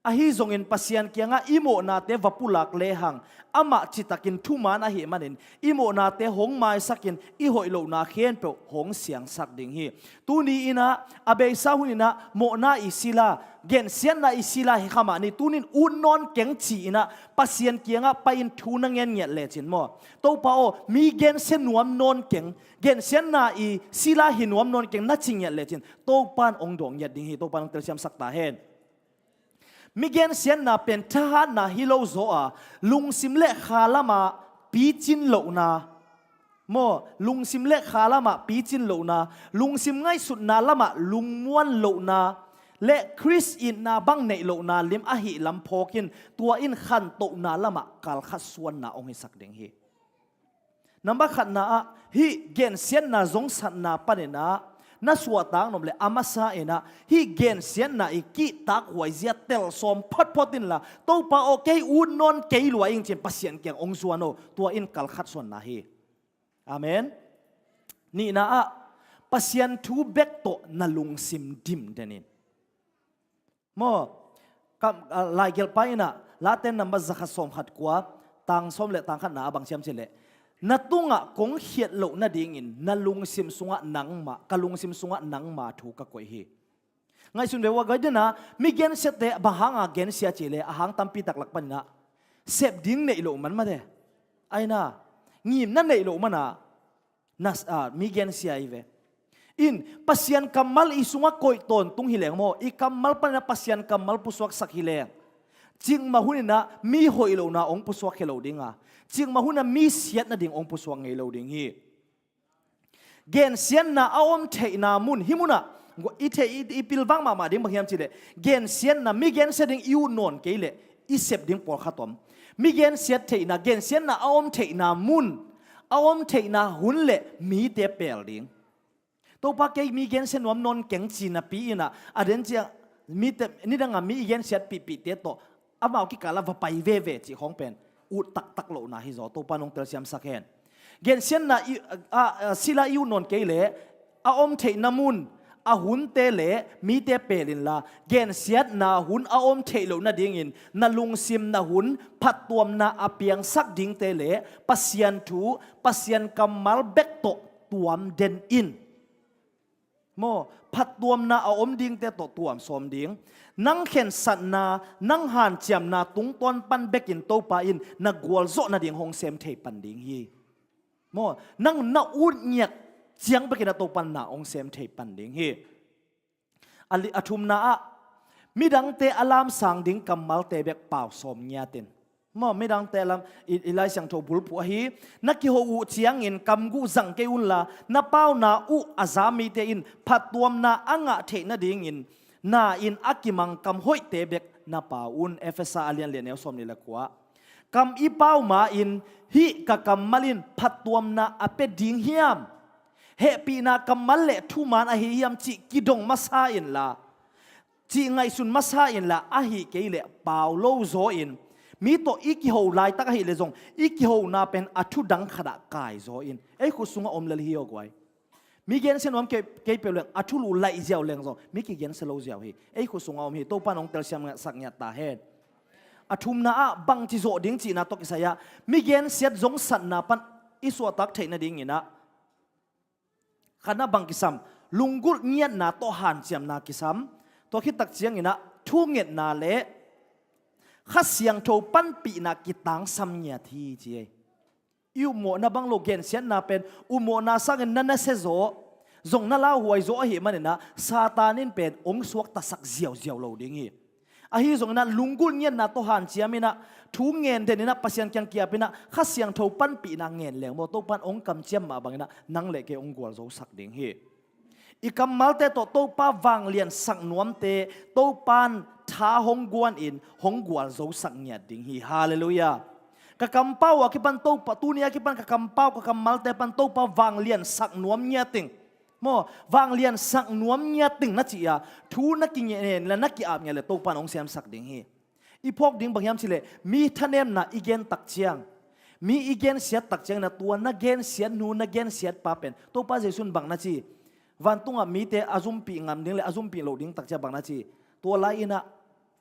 Ahi zongin Pasian kiangah i mawhnate va pulak lehang, amah citakin thuman ahih manin i mawhnate hong maisakin i hoih lohna khempeuh hong siangsak ding hi. Tuni inah a beisa hun inah mawhna i sila, gensiatna i sila hi kha mah ni, tunin ut nawn keng ci inah Pasian kiangah pai-in thu na ngen ngiat lecin maw, Topa aw, mi gensia nuam nawn keng, gensiatna i sila hi nuam nawn keng na ci ngiat lecin Topa in hong dawng ngiat ding hi. Topa in hong telsiamsak ta hen. Mi gensiatna pen thahatna hi lo zaw a, lungsim le kha lamah picin lohna, maw, lungsim le kha lamah picin lohna, lungsim ngaihsutna lamah lungmuan lohna le Khrist itna bang neih lohna lim ahih lam phawkin tua in khantohna lamah kalkhat suanna hong hisak ding hi. Nambat khatna ah hih gensiatna zongsatna paninah na suahtak nop le a masa inah hih gensiatna i kihtak huaizia tel sawm photphot inla, Topa aw, kei ut nawn kei lua ing cin Pasian kiang hong zuan aw, tua in kalkhat suanna hi. Amen. Nihna ah Pasian thu bek tawh na lungsim dim den in. Maw, kam, ah, laigelhpa inah Late nambat zakhat sawmkhat kua, tang sawm le tang khatna a bang siam cileh, na tungah kong khiat loh nadingin na lungsim sungah nangmah, ka lungsim sungah nangma thu ka koih hi. Ngaihsun ve ua, gai dena mi gensiate bang hanga gensia cileh a hang tampi tak lak paninah sep ding neih loh man mate. Aina ngimna neih loh mana na, ah, mi gensia hi ve. In Pasian kammal i sungah koih tawntung hi leng maw, i kammal paninah Pasian kammal pusuaksak hi leng, cikmah huninah mi hoih lohna hong pusuak hi lo dinga, cikmah huninah mi siat nading hong pusuak ngei lo ding hi. Gensiatna a om theihna mun, hih munah i theih, i, i pilvang mahmah ding bang hiam cileh, gensiatna, mi gensia ding i ut nawn kei leh i sep ding pawlkhat om. Mi gensiat theihna, gensiatna a om theihna mun, a om theihna hun le mite pel ding. Topa, kei mi gensia nuam nawn keng ci napi inah a den ciang mite, nidanga mi i gensiat pihpihte tawh amau kikalah va pai veve cih khawng pen ut taktak lohna hi zaw. Topa in hong telsiamsak hen. Gensiatna i, a, a, sila i ut nawn kei leh a om theihna mun, a hunte le mite pel inla, gensiatna hun a om theih loh nadingin na lungsim na hun phattuamna a piangsak dingte le Pasian thu, Pasian kammal bek tawh tuam den in. Maw, phattuamna a om dingte tawh tuam sawm ding. Nang khensatna, nang hanciamna tungtawn pan bekin Topa in na gualzawh nading hong sem thei pan ding hi. Maw, nang na ut ngiat ciang bekin a Topa in na hong sem thei pan ding hi. A li-, a thumna ah midangte a lamsang ding kammalte bek pau sawm ngiatin. Maw, midangte lam i, i Lai Siangtho bulphuh ahi, na kiho uh ciangin kamguh zang kei unla, na pauna uh a za mite in phattuamna a ngah theih nadingin na in a kimang kam hoihte bek na pau un. Efesa a lian lian neu sawm nih le kua. Kam i pau ma-in hih ka kammal in phattuamna a pia ding hiam, hehpihna kammal le thuman ahi hiam cih kidong masa inla, cih ngaihsun masa inla, ahih kei leh pau lo zaw in, mi tawh i kiho laitak ahih leh zong i kihona pen a thu dang khatah kai zaw in. Ei khut sungah om lel hi aw guai. Mi gensia nuam kei, kei peuh leng, a thulu laih ziau leng zong mi kigensia lo ziau hi. Ei khut sungah om hi. Topa in hong telsiam ngiat, sak ngiat ta hen. A thumna ah bangci zawh ding cihna tawh kisai ah mi gensiat zongsatna pan i suahtak theih nadingin ah, khatna bang kisam, lunggulh ngiatna tawh hanciamna kisam. Tua khit tak ciangin ah thungetna le Kha Siangtho panpihna kitangsam ngiat hi ci ei. I upmawhna bang lo gensiatna pen upmawhna sangin na nasia zaw, zong na lauhuai zaw ahih manin ah Satan in pen hong suaktasak ziauziau lo ding hi. Ahi zongin ah lunggulh ngiatna tawh hanciam in ah, thu ngen den in ah, Pasian kiang ki-ap in ah, Kha Siangtho panpihna ngen leng maw, Topa in hong kamciam mah bangin ah nang le kei hong gualzosak ding hi. I kammalte tawh Topa vangliansak nuamte Topa in tha hong guan in hong gualzosak ngiat ding hi. Halleluiah. Ka kampau a kipan Topa, tuni a kipan ka kampau, ka kammalte pan Topa vangliansak nuam ngiat ing. Maw, vangliansak nuam ngiat ing na cih a, thu na kingen le na ki-ap ngiat le Topa in hong siamsak ding hi. I phawk ding bang hiam cih leh, mi thanemna i gen tak ciang, mi i gensiat tak ciangin ah, tua na gensiat nu, na gensiat pa pen Topa Jesu in bang na ci? Vantungah mite a zumpih ngam ding le a zumpih loh ding tak ciang bang na ci? Tua lai-in ah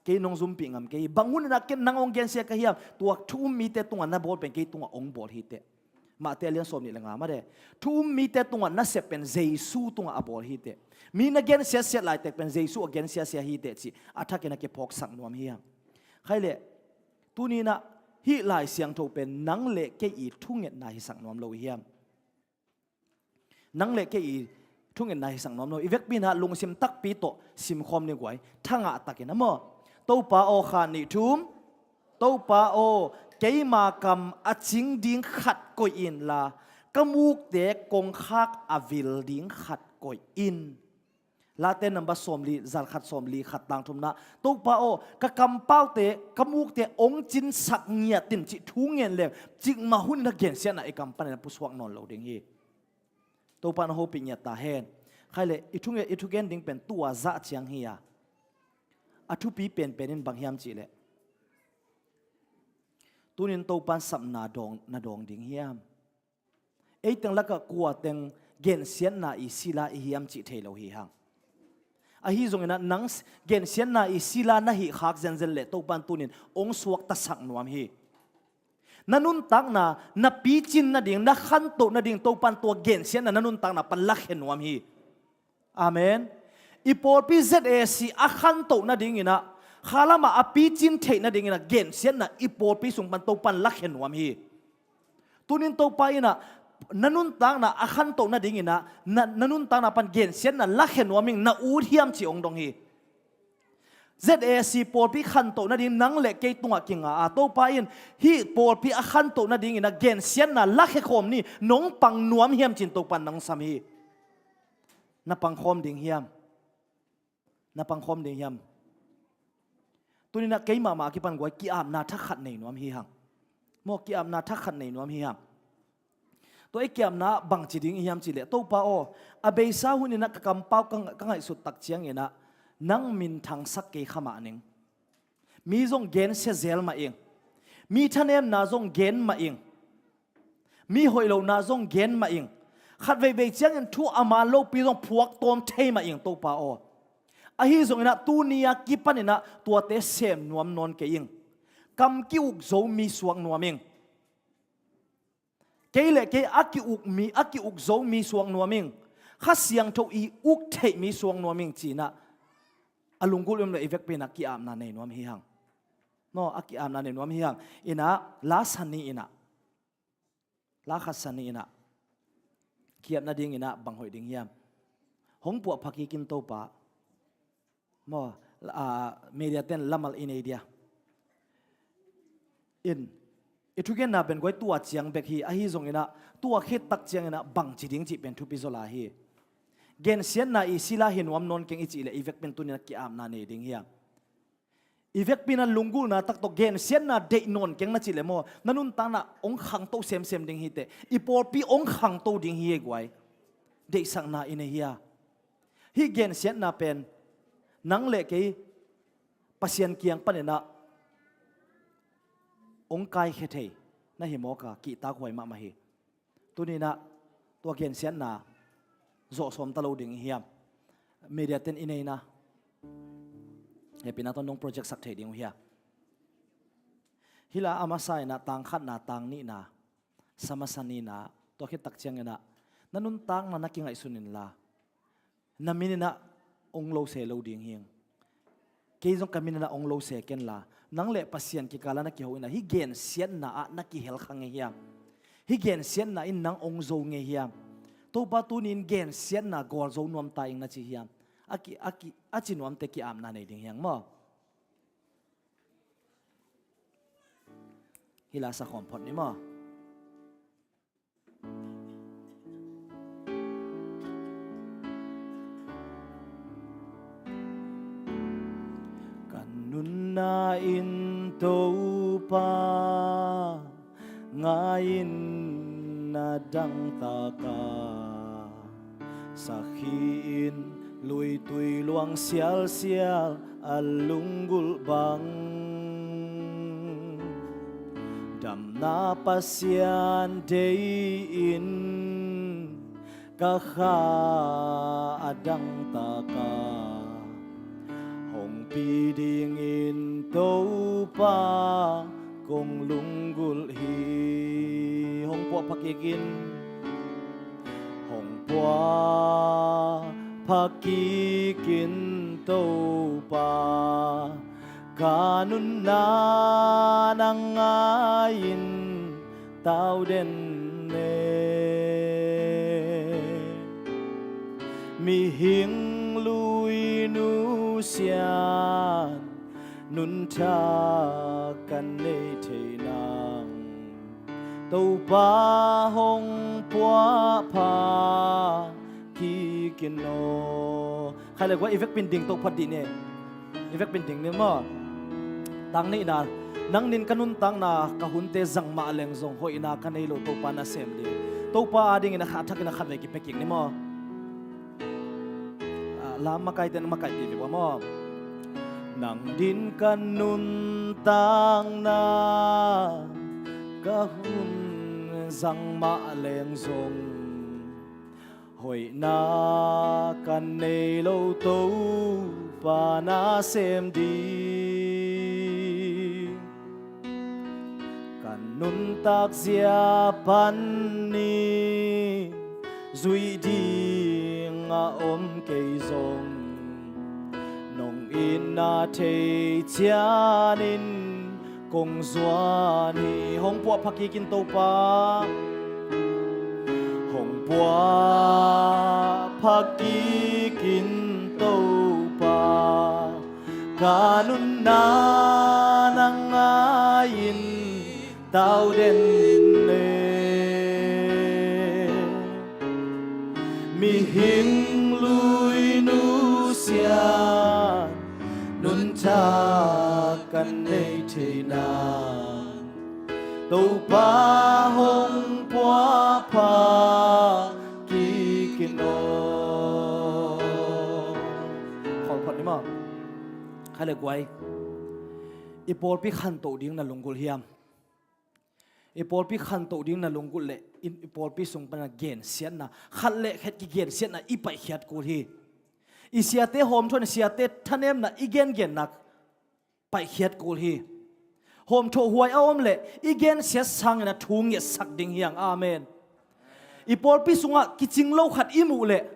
Kei nong zumpih ngam kei hi. Bang hun inah ken nang hong gensia ka hiam? Tua thu um mite tungah na bawl pen kei tungah hong bawl hi teh. Mate a lian sawm nih le nga mah de. Thu um mite tungah na sep pen Jesu tungah a bawl hi teh. Mi na gensiasia laitak pen Jesu a gensiasia hi teh cih a thakin a kiphawksak nuam hi hang. Khai leh, tuni inah hih Lai Siangtho pen nang le kei i thungetna hisak nuam lo hiam? Nang le kei i thungetna hisak nuam lo. I vekpi inah lungsim takpi tawh simkhawm ni guai. Thangah takin a maw. Topa aw, kha nih thum. Topa aw, keima kam a cing ding khat koih inla, ka mukte kongkhak a vil ding khat koih in. Late number sawmli, zalkhat sawmli khat tang thumna. Topa aw, ka kampaute, ka mukte hong cinsak ngiat in cih thu ngen leng, cikmah hun inah gensiatna i kam panin a pusuak nawn lo ding hi. Topa in hong hopih ngiat ta hen. Khai leh, i thu nge-, i thugen ding pen tua zah ciang hi a. A thupi penpen in bang hiam cih leh, tunin Topa in sapna dawng, na dawng ding hiam? Ei teng lakah kua teng gensiatna i sila i hiam cih thei lo hi hang. Ahi zong inah nang s-, gensiatna i sila na hih khak zenzen leh Topa in tunin hong suaktasak nuam hi. Na nuntakna, na picin nading, na khantoh nading Topa in tua gensiatna na nuntakna pan lakhia nuam hi. Amen. I pawlpi Z A C a khantoh nading inah, khalam ah a picin theih nading inah gensiatna i pawlpi sung pan Topa in lakhia nuam hi. Tunin Topa inah na nuntakna a khantoh nading inah, na, na nuntakna pan gensiatna lakhia nuam ing, na ut hiam cih hong dong hi. Z A C pawlpi khantoh nading nang le kei tungah kinga a, Topa in hih pawlpi a khantoh nading inah gensiatna lakhia khawm ni, nong pang nuam hiam cih Topa in nang sam hi. Na pangkhawm ding hiam? Na pangkhawm ding hiam? Tuni inah keimah mah a kipan guai ki-apna thak khat nei nuam hi hang. Maw, ki-apna thak khat nei nuam hi hang. Tua i ki-apna bangci ding i hiam cih leh, Topa aw, a beisa hun inah ka kampau ka, ka ngaihsut tak ciang inah nang minthangsak kei kha mah ning. Mi zong gensia zel mah ing. Mi thanemna zong gen mah ing. Mi hoih lohna zong gen mah ing. Khat veivei ciangin thu a man lopi zong phuak tawm thei mah ing, Topa aw. Ahi zong inah tuni a kipan inah tuate sem nuam nawn kei ing. Kam ki-uk zo mi suak nuam ing. Kei le kei a ki-uk mi, a ki-uk zo mi suak nuam ing. Kha Siangtho i uk theih mi suak nuam ing ci inah a lunggulh um le i vekpi inah ki-apna nei nuam hi hang. Maw, a ki-apna nei nuam hi hang. Inah, la sa ni inah. La khat sa ni inah. Ki-ap nading inah bang hoih ding hiam? Hong puahpha kik in Topa. Maw, ah, media ten lamal i nei dia. In, i thugenna pen guai tua ciang bek hi, ahi zong inah, tua khit tak ciang inah bangci ding cih pen thupi zaw lai hi. Gensiatna i sila hi nuam nawn keng i cih leh i vekpi in tuni inah ki-apna nei ding hiam? I vekpi inah lunggulhna tak tawh gensiatna deih nawn keng na cih leh maw, na nuntakna hong khangto semsem ding hi teh. I pawlpi hong khangto ding hi ei guai. Deihsakna i nei hia? Hih gensiatna pen nang le kei Pasian kiang pan inah hong kaikhia thei na hi mawk a, kihtak huai mahmah hi. Tuni inah tua gensiatna zawh sawm ta lo ding i hiam? Media ten i neina hehpihna tawh nong project sak thei ding uh hia? Hih la a masa inah tang khatna, tang nihna, sa masa nihna, tua khit tak ciang inah na nuntakna na kingaihsun inla, na min inah hong lo se lo ding hi ing. Kei zong ka min inah hong lo se ken la, nang le Pasian kikal ah na kiho inah hih gensiatna ah na kihel kha ngei hiam? Hih gensiatna in nang hong zo ngei hiam? Topa tuni in gensiatna gualzo nuam ta ing na ci hiam? A ki, a ki, a ci nuamte ki-apna nei ding hi hang maw? Hih la sa khawm phot ni maw? Ka nunna in Topa ngai in, na dangtak a sakhi in, luitui luang sialsial a lunggulh bang. Damna Pasian dei in, ka kha a dangtak a, hong Hongpi dingin Topa kong lunggulh hi. Hong puahpha kikin, hong puahpha kikin Topa, ka nunna na ngai-in tau den e. Mihing lui nusiat nuntak ka nei thei nang, Topa hong puahpha kikin aw. Khai le guai, i vekpi-in ding to phat dih ni. I vekpi-in ding ni maw. Tang nihna, nang nin ka nuntakna ka hunte zang mah leng zong hoihna ka nei lo Topa nasem ding. Topa adingin a khat, a thakin a khatvei kipia kik ni maw. Ah, lam makaite na makaihpih vek ua maw. Nang nin ka nuntakna ka hun zang mah leng zong hoihna ka nei lo Topa nasem ding. Ka nuntak zia panin zuih ding a om kei zong, nong itna thei cianin kong zuan hi. Hong puahpha kikin Topa, hong puahpha kikin Topa, ka nunna na ngai-in tau den e. Mihing lui nusiat nuntak ka nei thei nang, Topa hong puahpha kikin aw. Khawl phot ni maw. Khai le guai. I pawlpi khantoh ding na lunggulh hiam? I pawlpi khantoh ding na lunggulh leh i, i pawlpi sung pana gensiatna, khat le khat kigensiatna i paihkhiat kul hi. I siate hawmthuahna, siate thanemna i gengenna paihkhiat kul hi. Hawmthuah huai a om leh i gensiat sangin a thu ngetsak ding hi hang. Amen. I pawlpi sungah kicing lo khat i muh leh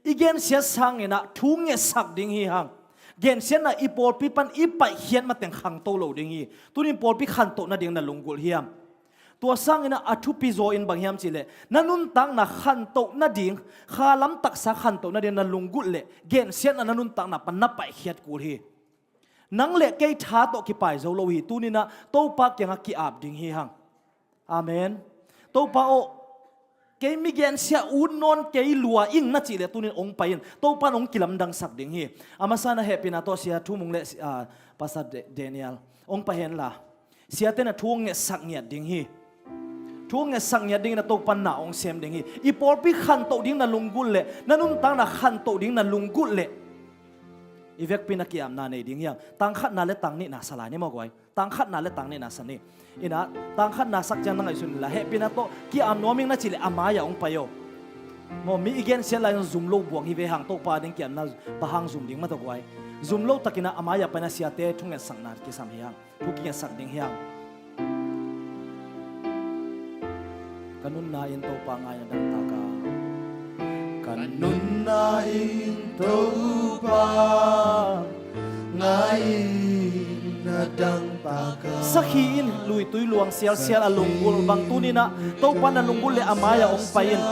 i gensiat sangin a thu ngetsak ding hi hang. Gensiatna i pawlpi pan i paihkhiat mateng khangto lo ding hi. Tunin pawlpi khantoh nading na lunggulh hiam? Tua sangin a thupi zaw in bang hiam cih leh, na nuntakna khantoh nading, kha lam taksa khantoh nading na lunggulh leh gensiatna na nuntakna pan na paihkhiat kul hi. Nang le kei tha tawh kipai zo lo hi. Tunin a Topa kiangah ki-ap ding hi hang. Amen. Topa aw, kei mi gensia ut nawn kei lua ing na cih leh tunin hong pai in. Topa in hong kilamdangsak ding hi. A masa in a hehpihna tawh Sia Thu Mung le, ah, Pastor Da-, Daniel hong pai hen la. Siate in a thu hong ngetsak ngiat ding hi. Thu hong ngetsak ngiat dingin a Topa in na hong sem ding hi. I pawlpi khantoh ding na lunggulh leh, na nuntakna khantoh ding na lunggulh leh, i vekpi in a ki-apna nei ding hi hang. Tang khatna le tang nihna sa lai ni maw guai. Tang khatna le tang nihna sa ni. In a, tang khatna sak ciang na ngaihsun inla, hehpihna tawh ki-ap nuam ing na cih leh a mai-ah hong pai aw. Maw, mi i gensiat lai-in zum lo buang hi ve hang, Topa ding ki-apna bang hang zum ding mah tawh guai. Zum lo takin a mai-ah pai in a siate thu ngetsakna kisam hi hang. Thu kingetsak ding hi hang. Ka nunna in Topa ngai na dangtak a. Ka nunna in Topa ngai na dangtak a. Sakhi in luitui luang sialsial a lunggulh bang tunin a Topa na lunggulh leh a mai-ah hong pai in.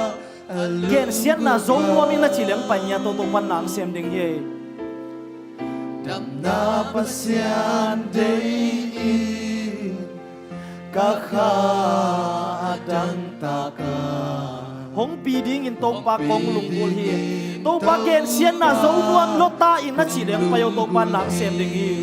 Gensiatna zo nuam ing na cih leh hong pai ngiat aw, Topa in na hong sem ding hi. Damna Pasian deih in ka kha a dangtak a. Hong pi dingin Topa kong lunggulh hi. Topa gensiatna zo nuam lua ta ing na cih leh hong pai aw, Topa in na hong sem ding hi.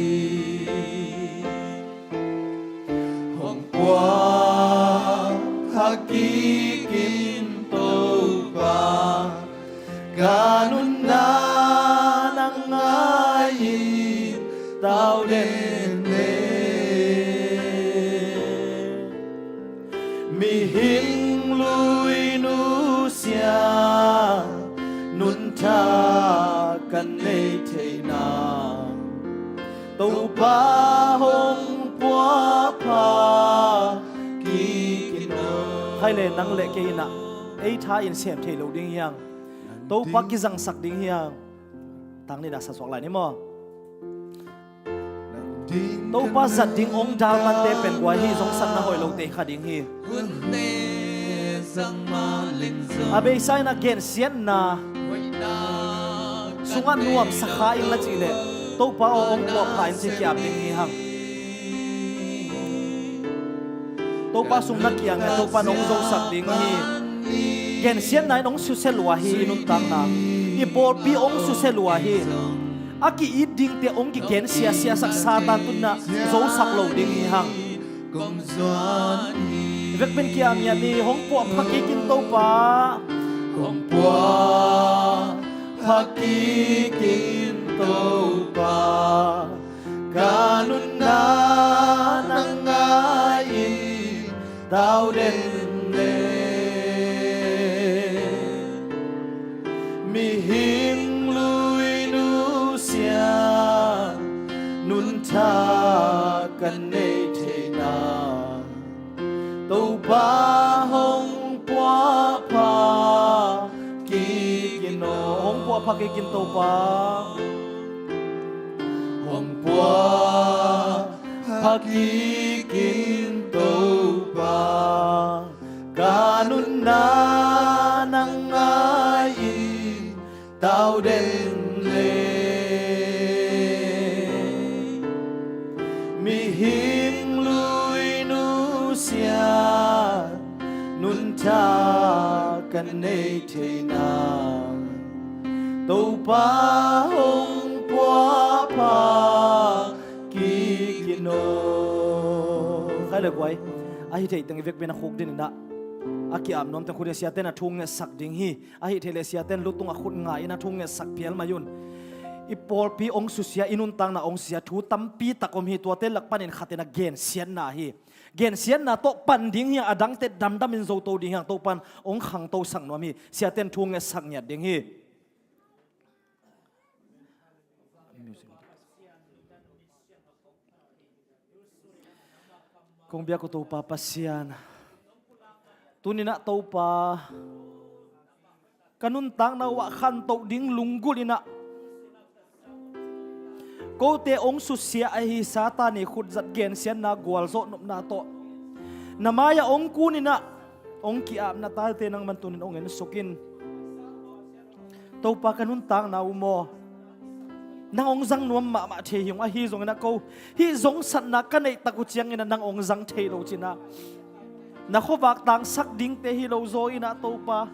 Hong puahpha kikin Topa, ka nunna na ngai-in tau den e. Mihing lui nusia nuntak ka nei thei nang, Topa hong puahpha kik in aw. Khai le nang le kei in ah ei tha in sem thei lo ding hi hang. Topa kizangsak ding hi hang. Tang ni dah sa suak lai ni maw? Topa zat ding hong dal mante pen kua hi, zong satna hoih lote kha ding hi. A beisa in a gensiatna sungah nuamsa kha in la cih leh Topa aw hong puahpha in ci kiap ding hi hang. Topa sung na kiang ah Topa in hong zosak ding hi. Gensiatna in hong susia lua hi i nuntakna. I pawlpi hong susia lua hi. A ki-it dingte hong kigensia siasak Satan tu-in ah zosak lo ding hi hang. Vekpi-in ki-ap ngiat ni. Hong puahpha kik in Topa. Hong puahpha kik in Topa. Ka nunna nang ngai-in tau den le. Mihing lui nusia nuntak ka nei theihna. Topa hong puahpha kik in aw. Hong puahpha kik in Topa. Hong puahpha kik in Topa. Ka nunna nang ngai-in tau den le. Mihing lui nusia nuntak ka nei theihna. Topa hong puahpha kik in aw. Khai le guai. A hi theih teng i vekpi-in a khuk din in ah a ki-ap nuam teng khut in siate na thu ngetsak ding hi. A hi thei leh siate in lutung a khut nga in a thu ngetsak phial mai un. I pawlpi hong susia, i nuntakna hong sia thu tampi tak om hi. Tuate lak panin khat in a gensiatna hi. Gensiatna tawh pan ding hi hang, a dangte damdam in zoto ding hi hang. Topa in hong khangtosak nuam hi. Siate in thu ngetsak ngiat ding hi. Kong biak uh Topa Pasian, tuni-in ah Topa, ka nuntakna uh ah khantoh ding lunggulh in ah kote hong susia ahi Satan i khutzat gensiatna gualzawh nopna tawh na mai-ah hong kun in ah hong ki-ap na talte nangman tuni-in hong ensuk in. Topa, ka nuntakna uh maw, nang hong zang nuam mahmah thei hi ung. Ahi zongin ah ko hih zong satna ka neih tak uh ciangin ah nang hong zang thei lo cin ah na khuavak tangsak dingte hi lo zaw in ah Topa,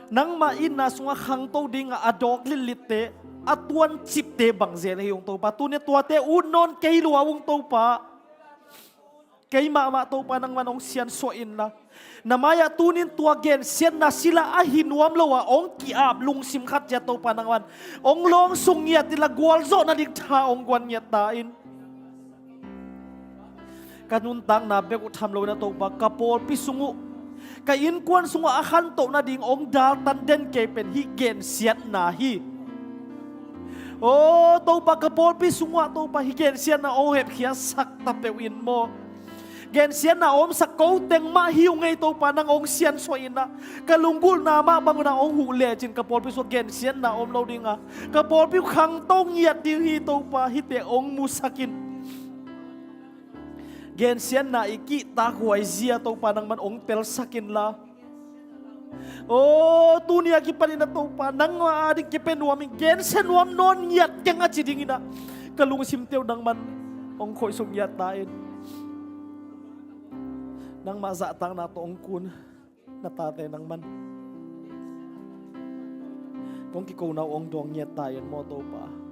nangmah itna sungah khangto dingah a dawk litlitte, a tuancipte bang zel hi ung Topa. Tuni-in tuate ut nawn kei lua ung Topa. Keimah mah Topa nangman hong siansuah inla, na mai-ah tuni-in tua gensiatna sila ahi nuam lo-a hong ki-ap lungsim khat ciat Topa nangman hong lawngsuk ngiat inla, gualzawh nading tha hong guan ngiat ta in. Ka nuntakna bek uh tham loin ah Topa, ka pawlpi sung uh, ka innkuan sungah a khantoh nading hong daltan den kei pen hih gensiatna hi. Aw Topa, ka pawlpi sungah Topa hih gensiatna hong hepkhiatsak ta peuh in maw. Gensiatna a omsak ko teng mah hi ung ei Topa, nang hong siansuah inla, ka lunggulhna mah bangun ah hong huh lecin ka pawlpi sungah gensiatna om lo ding a, ka pawlpi uh khangto ngiat ding hi Topa, hihte hong musak in. Gensiatna i kihtakhuai zia Topa nangman hong telsak inla. Aw tuni a kipanin ah Topa, nangmah ading kipia nuam in, gensia nuam nawn ngiat keng a ci dingin ah ka lungsimte uh nangman hong khoihsuk ngiat ta in. Nangmah zahtakna tawh hong kun na tate nangman hong kikona uh hong dawng ngiat ta in maw Topa.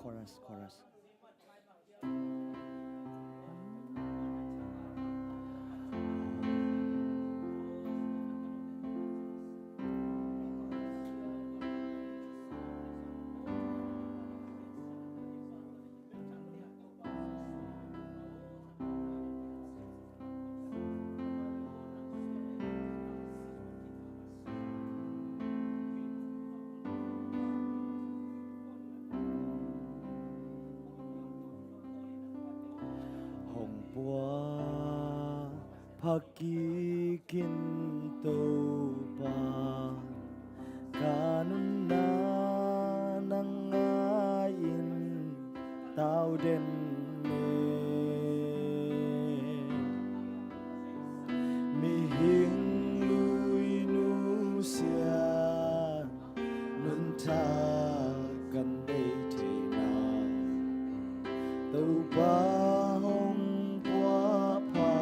Chorus, chorus. Pha kik in Topa, ka nunna na ngai-in tau den e. Mihing lui nusia nuntak kan nei theihna, Topa hong puahpha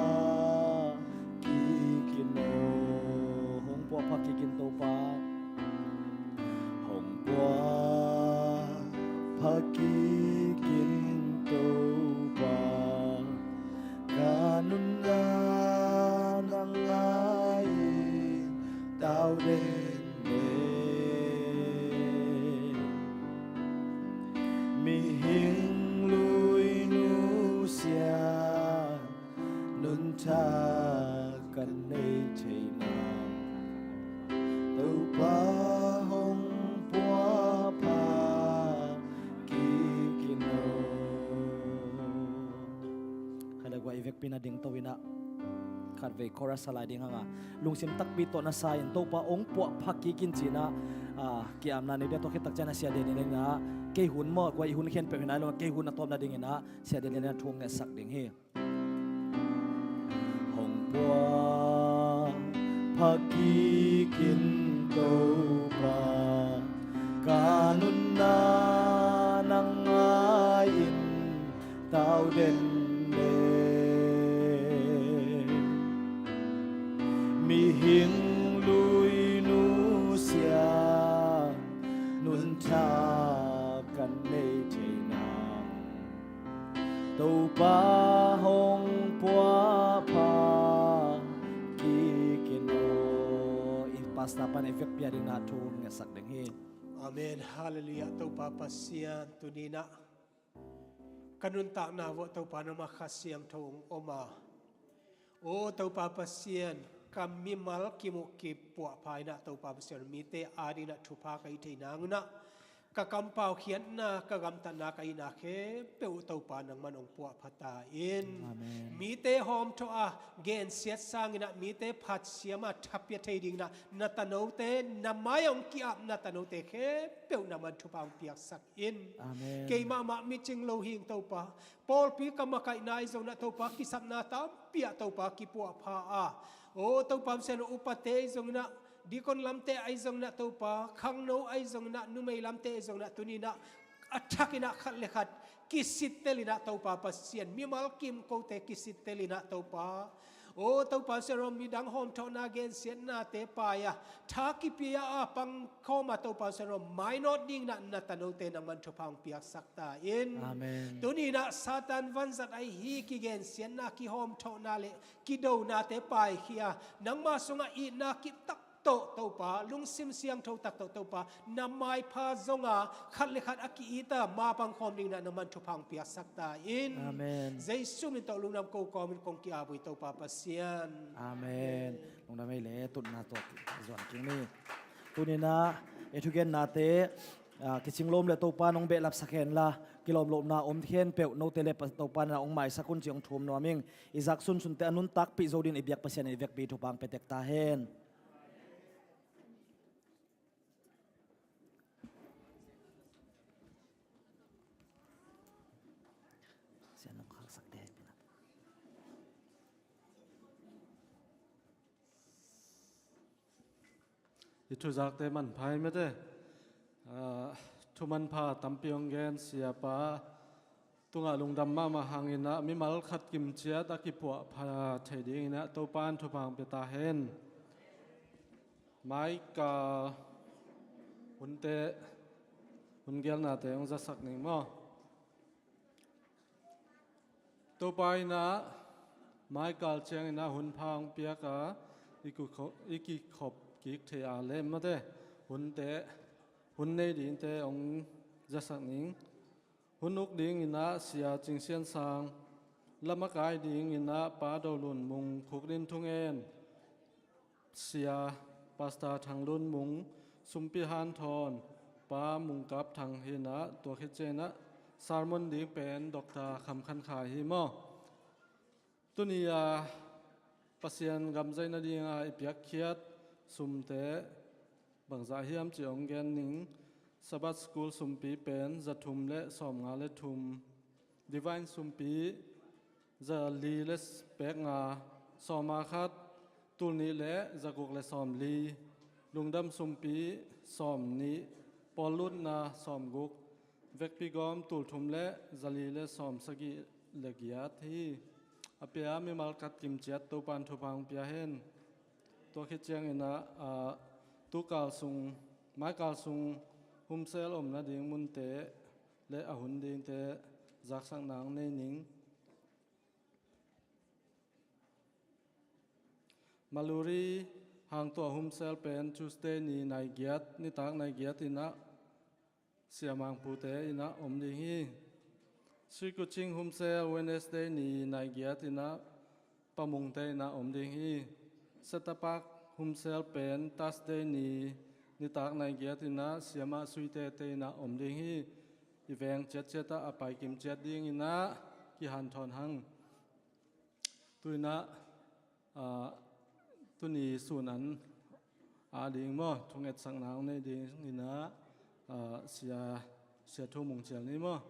kik in aw. Hong puahpha kik in Topa. Hong puahpha kik in Topa, ka nunna na ngai-in tau den e. Mihing lui nusia nuntak kan nei theihna, Topa hong puahpha kik in aw. Khat le gua i vekpi-in a dingto in ah, khatvei chorus a lai ding hang a, lungsim takpi tawh na sa in Topa hong puahpha kik in ci-in ah, ah, ki-apna nei bia tawh khit tak ciang a Sia Daniel in ah, kei hun maw, gua i hun khempeuh hi nai lo, kei hun a tawpna ding in ah Sia Daniel in ah thu hong ngetsak ding hi. Hong puahpha kik in Topa, ka nunna na ngai-in tau den e. Mihing lui nusia nuntak kan nei theihna, Topa hong puahpha kik in aw. I pastor pa'n i vekpi-a ding in ah thu hong ngetsak ding hi. Amen. Halleluiah. Topa Pasian, tuni in ah ka nuntakna uah Topa nangmah Kha Siangtho hong om a, aw Topa Pasian, ka mimal kim uh kipuahpha in ah Topa Pasian, mite ading in ah thupha ka hih theih nang un ah, ka kampau khiatna, ka gamtatna, ka itna khempeuh uh Topa nangman hong puahpha ta in. Amen. Mite hawmthawh a gensiat sangin ah, mite phatsiam a thapia thei ding in ah na tanote, na mai-ah hong ki-ap na tanote khempeuh nangman thupha hong piaksak in. Amen. Keimah mah micing lo hing Topa, pawlpi ka makaihna ahi zongin ah Topa, kisapna tampi ah Topa kipuahpha a, aw Topa Pasian, upate ahi zongin ah, deacon lamte ahi zongin ah Topa, khangno ahi zongin ah, numei lamte ahi zongin ah, tuni in ah a thakin ah khat le khat kisittel in ah Topa Pasian, mimal kim kote kisittel in ah Topa, aw Topa Pasian aw, midang hawmthawhna gensiatnate paai a, tha kipia a pangkhawm a Topa Pasian aw, mainawt ding in ah na tanote nangman thupha hong piaksak ta in. Amen. Tuni in ah Satan vanzat ahi hi kigensiatna, kihawmthawhna le kidonate paaikhia, nangma sungah itna kip tak tawh Topa, lungsim siangtho tak tawh Topa, na maipha zong a khat le khat a ki-it a mapang khawm ding in ah nangman thupha hong piaksak ta in. Amen. Jesu min tawh lungdam ko kawmin kong ki-ap uh hi Topa Pasian. Amen. Lungdam ei le, tutna tawh zuan kik ni. Tuni in ah i thugennate, ah, kicing lawm le Topa nong behlapsak hen la, kilawm lohna om khempeuh note le Pa-, Topa in ah hong maisak un ci hong thum nuam ing. I zak sunsunte a nuntakpih zo dingin i biak Pasian in i vekpi thupha hong pia tek ta hen. I thuzakte manpha hi mate. Ah, thu manpha tampi hong gen siapa tungah lungdam mahmah hangin ah mimal khat kimciat a kipuahpha thei dingin ah Topa in thupha hong pia ta hen. Maikal hunte, hun gelnate hong zasak ning maw. Topa in ah maikal ciangin ah hun pha hong piak a, i kikhop, i kikhop kik thei a leh mate, hunte, hun nei dingte hong zasak ning. Hun uk dingin ah Sia Cing Sian Sang, lam a kai dingin ah Pa Do Lun Mung, khukdin thungen. Sia Pastor Thang Lun Mung, sumpi hanthawn Pa Mung Kap Thang hi in ah, tua khit ciangin ah sermon ding pen Doctor Kham Khan Khai hi maw. Tuni a Pasian gam zaina dinga i piakkhiat sumte bangzah hiam cih hong gen ning. Sabbath School sumpi pen za thum le sawmnga le thum. Divine sumpi za li le pek nga. Sawma khat, tul nih le za guk le sawmli. Lungdam sumpi sawmnih. Pawl lutna sawmguk. Vekpi gawm tul thum le za li le sawmsagih le giat hi. A pia mimal kat kim ciat Topan thupha hong pia hen. Tua khit ciangin ah, aa, tukal sung, maikal sung humsel om nading munte le a hun dingte zaksak nang nei ning. Maluri hang tua humsel pen Tuesday ni nai giat, nitak nai giat in ah Sia Mangpute in ah om ding hi. Sikuching humsel Wednesday ni nai giat in ah Pamungte in ah om ding hi. Setapak humsel pen Thursday ni nitak nai giat in ah Siamah Suitete in ah om ding hi. I veng ciatciat ah a pai kim ciat dingin ah kihanthawn hang. Tu in ah, aa, tuni sun an a ding maw, thungetsak nang nei dingin ah, aa, sia, sia thu mung cial ni maw.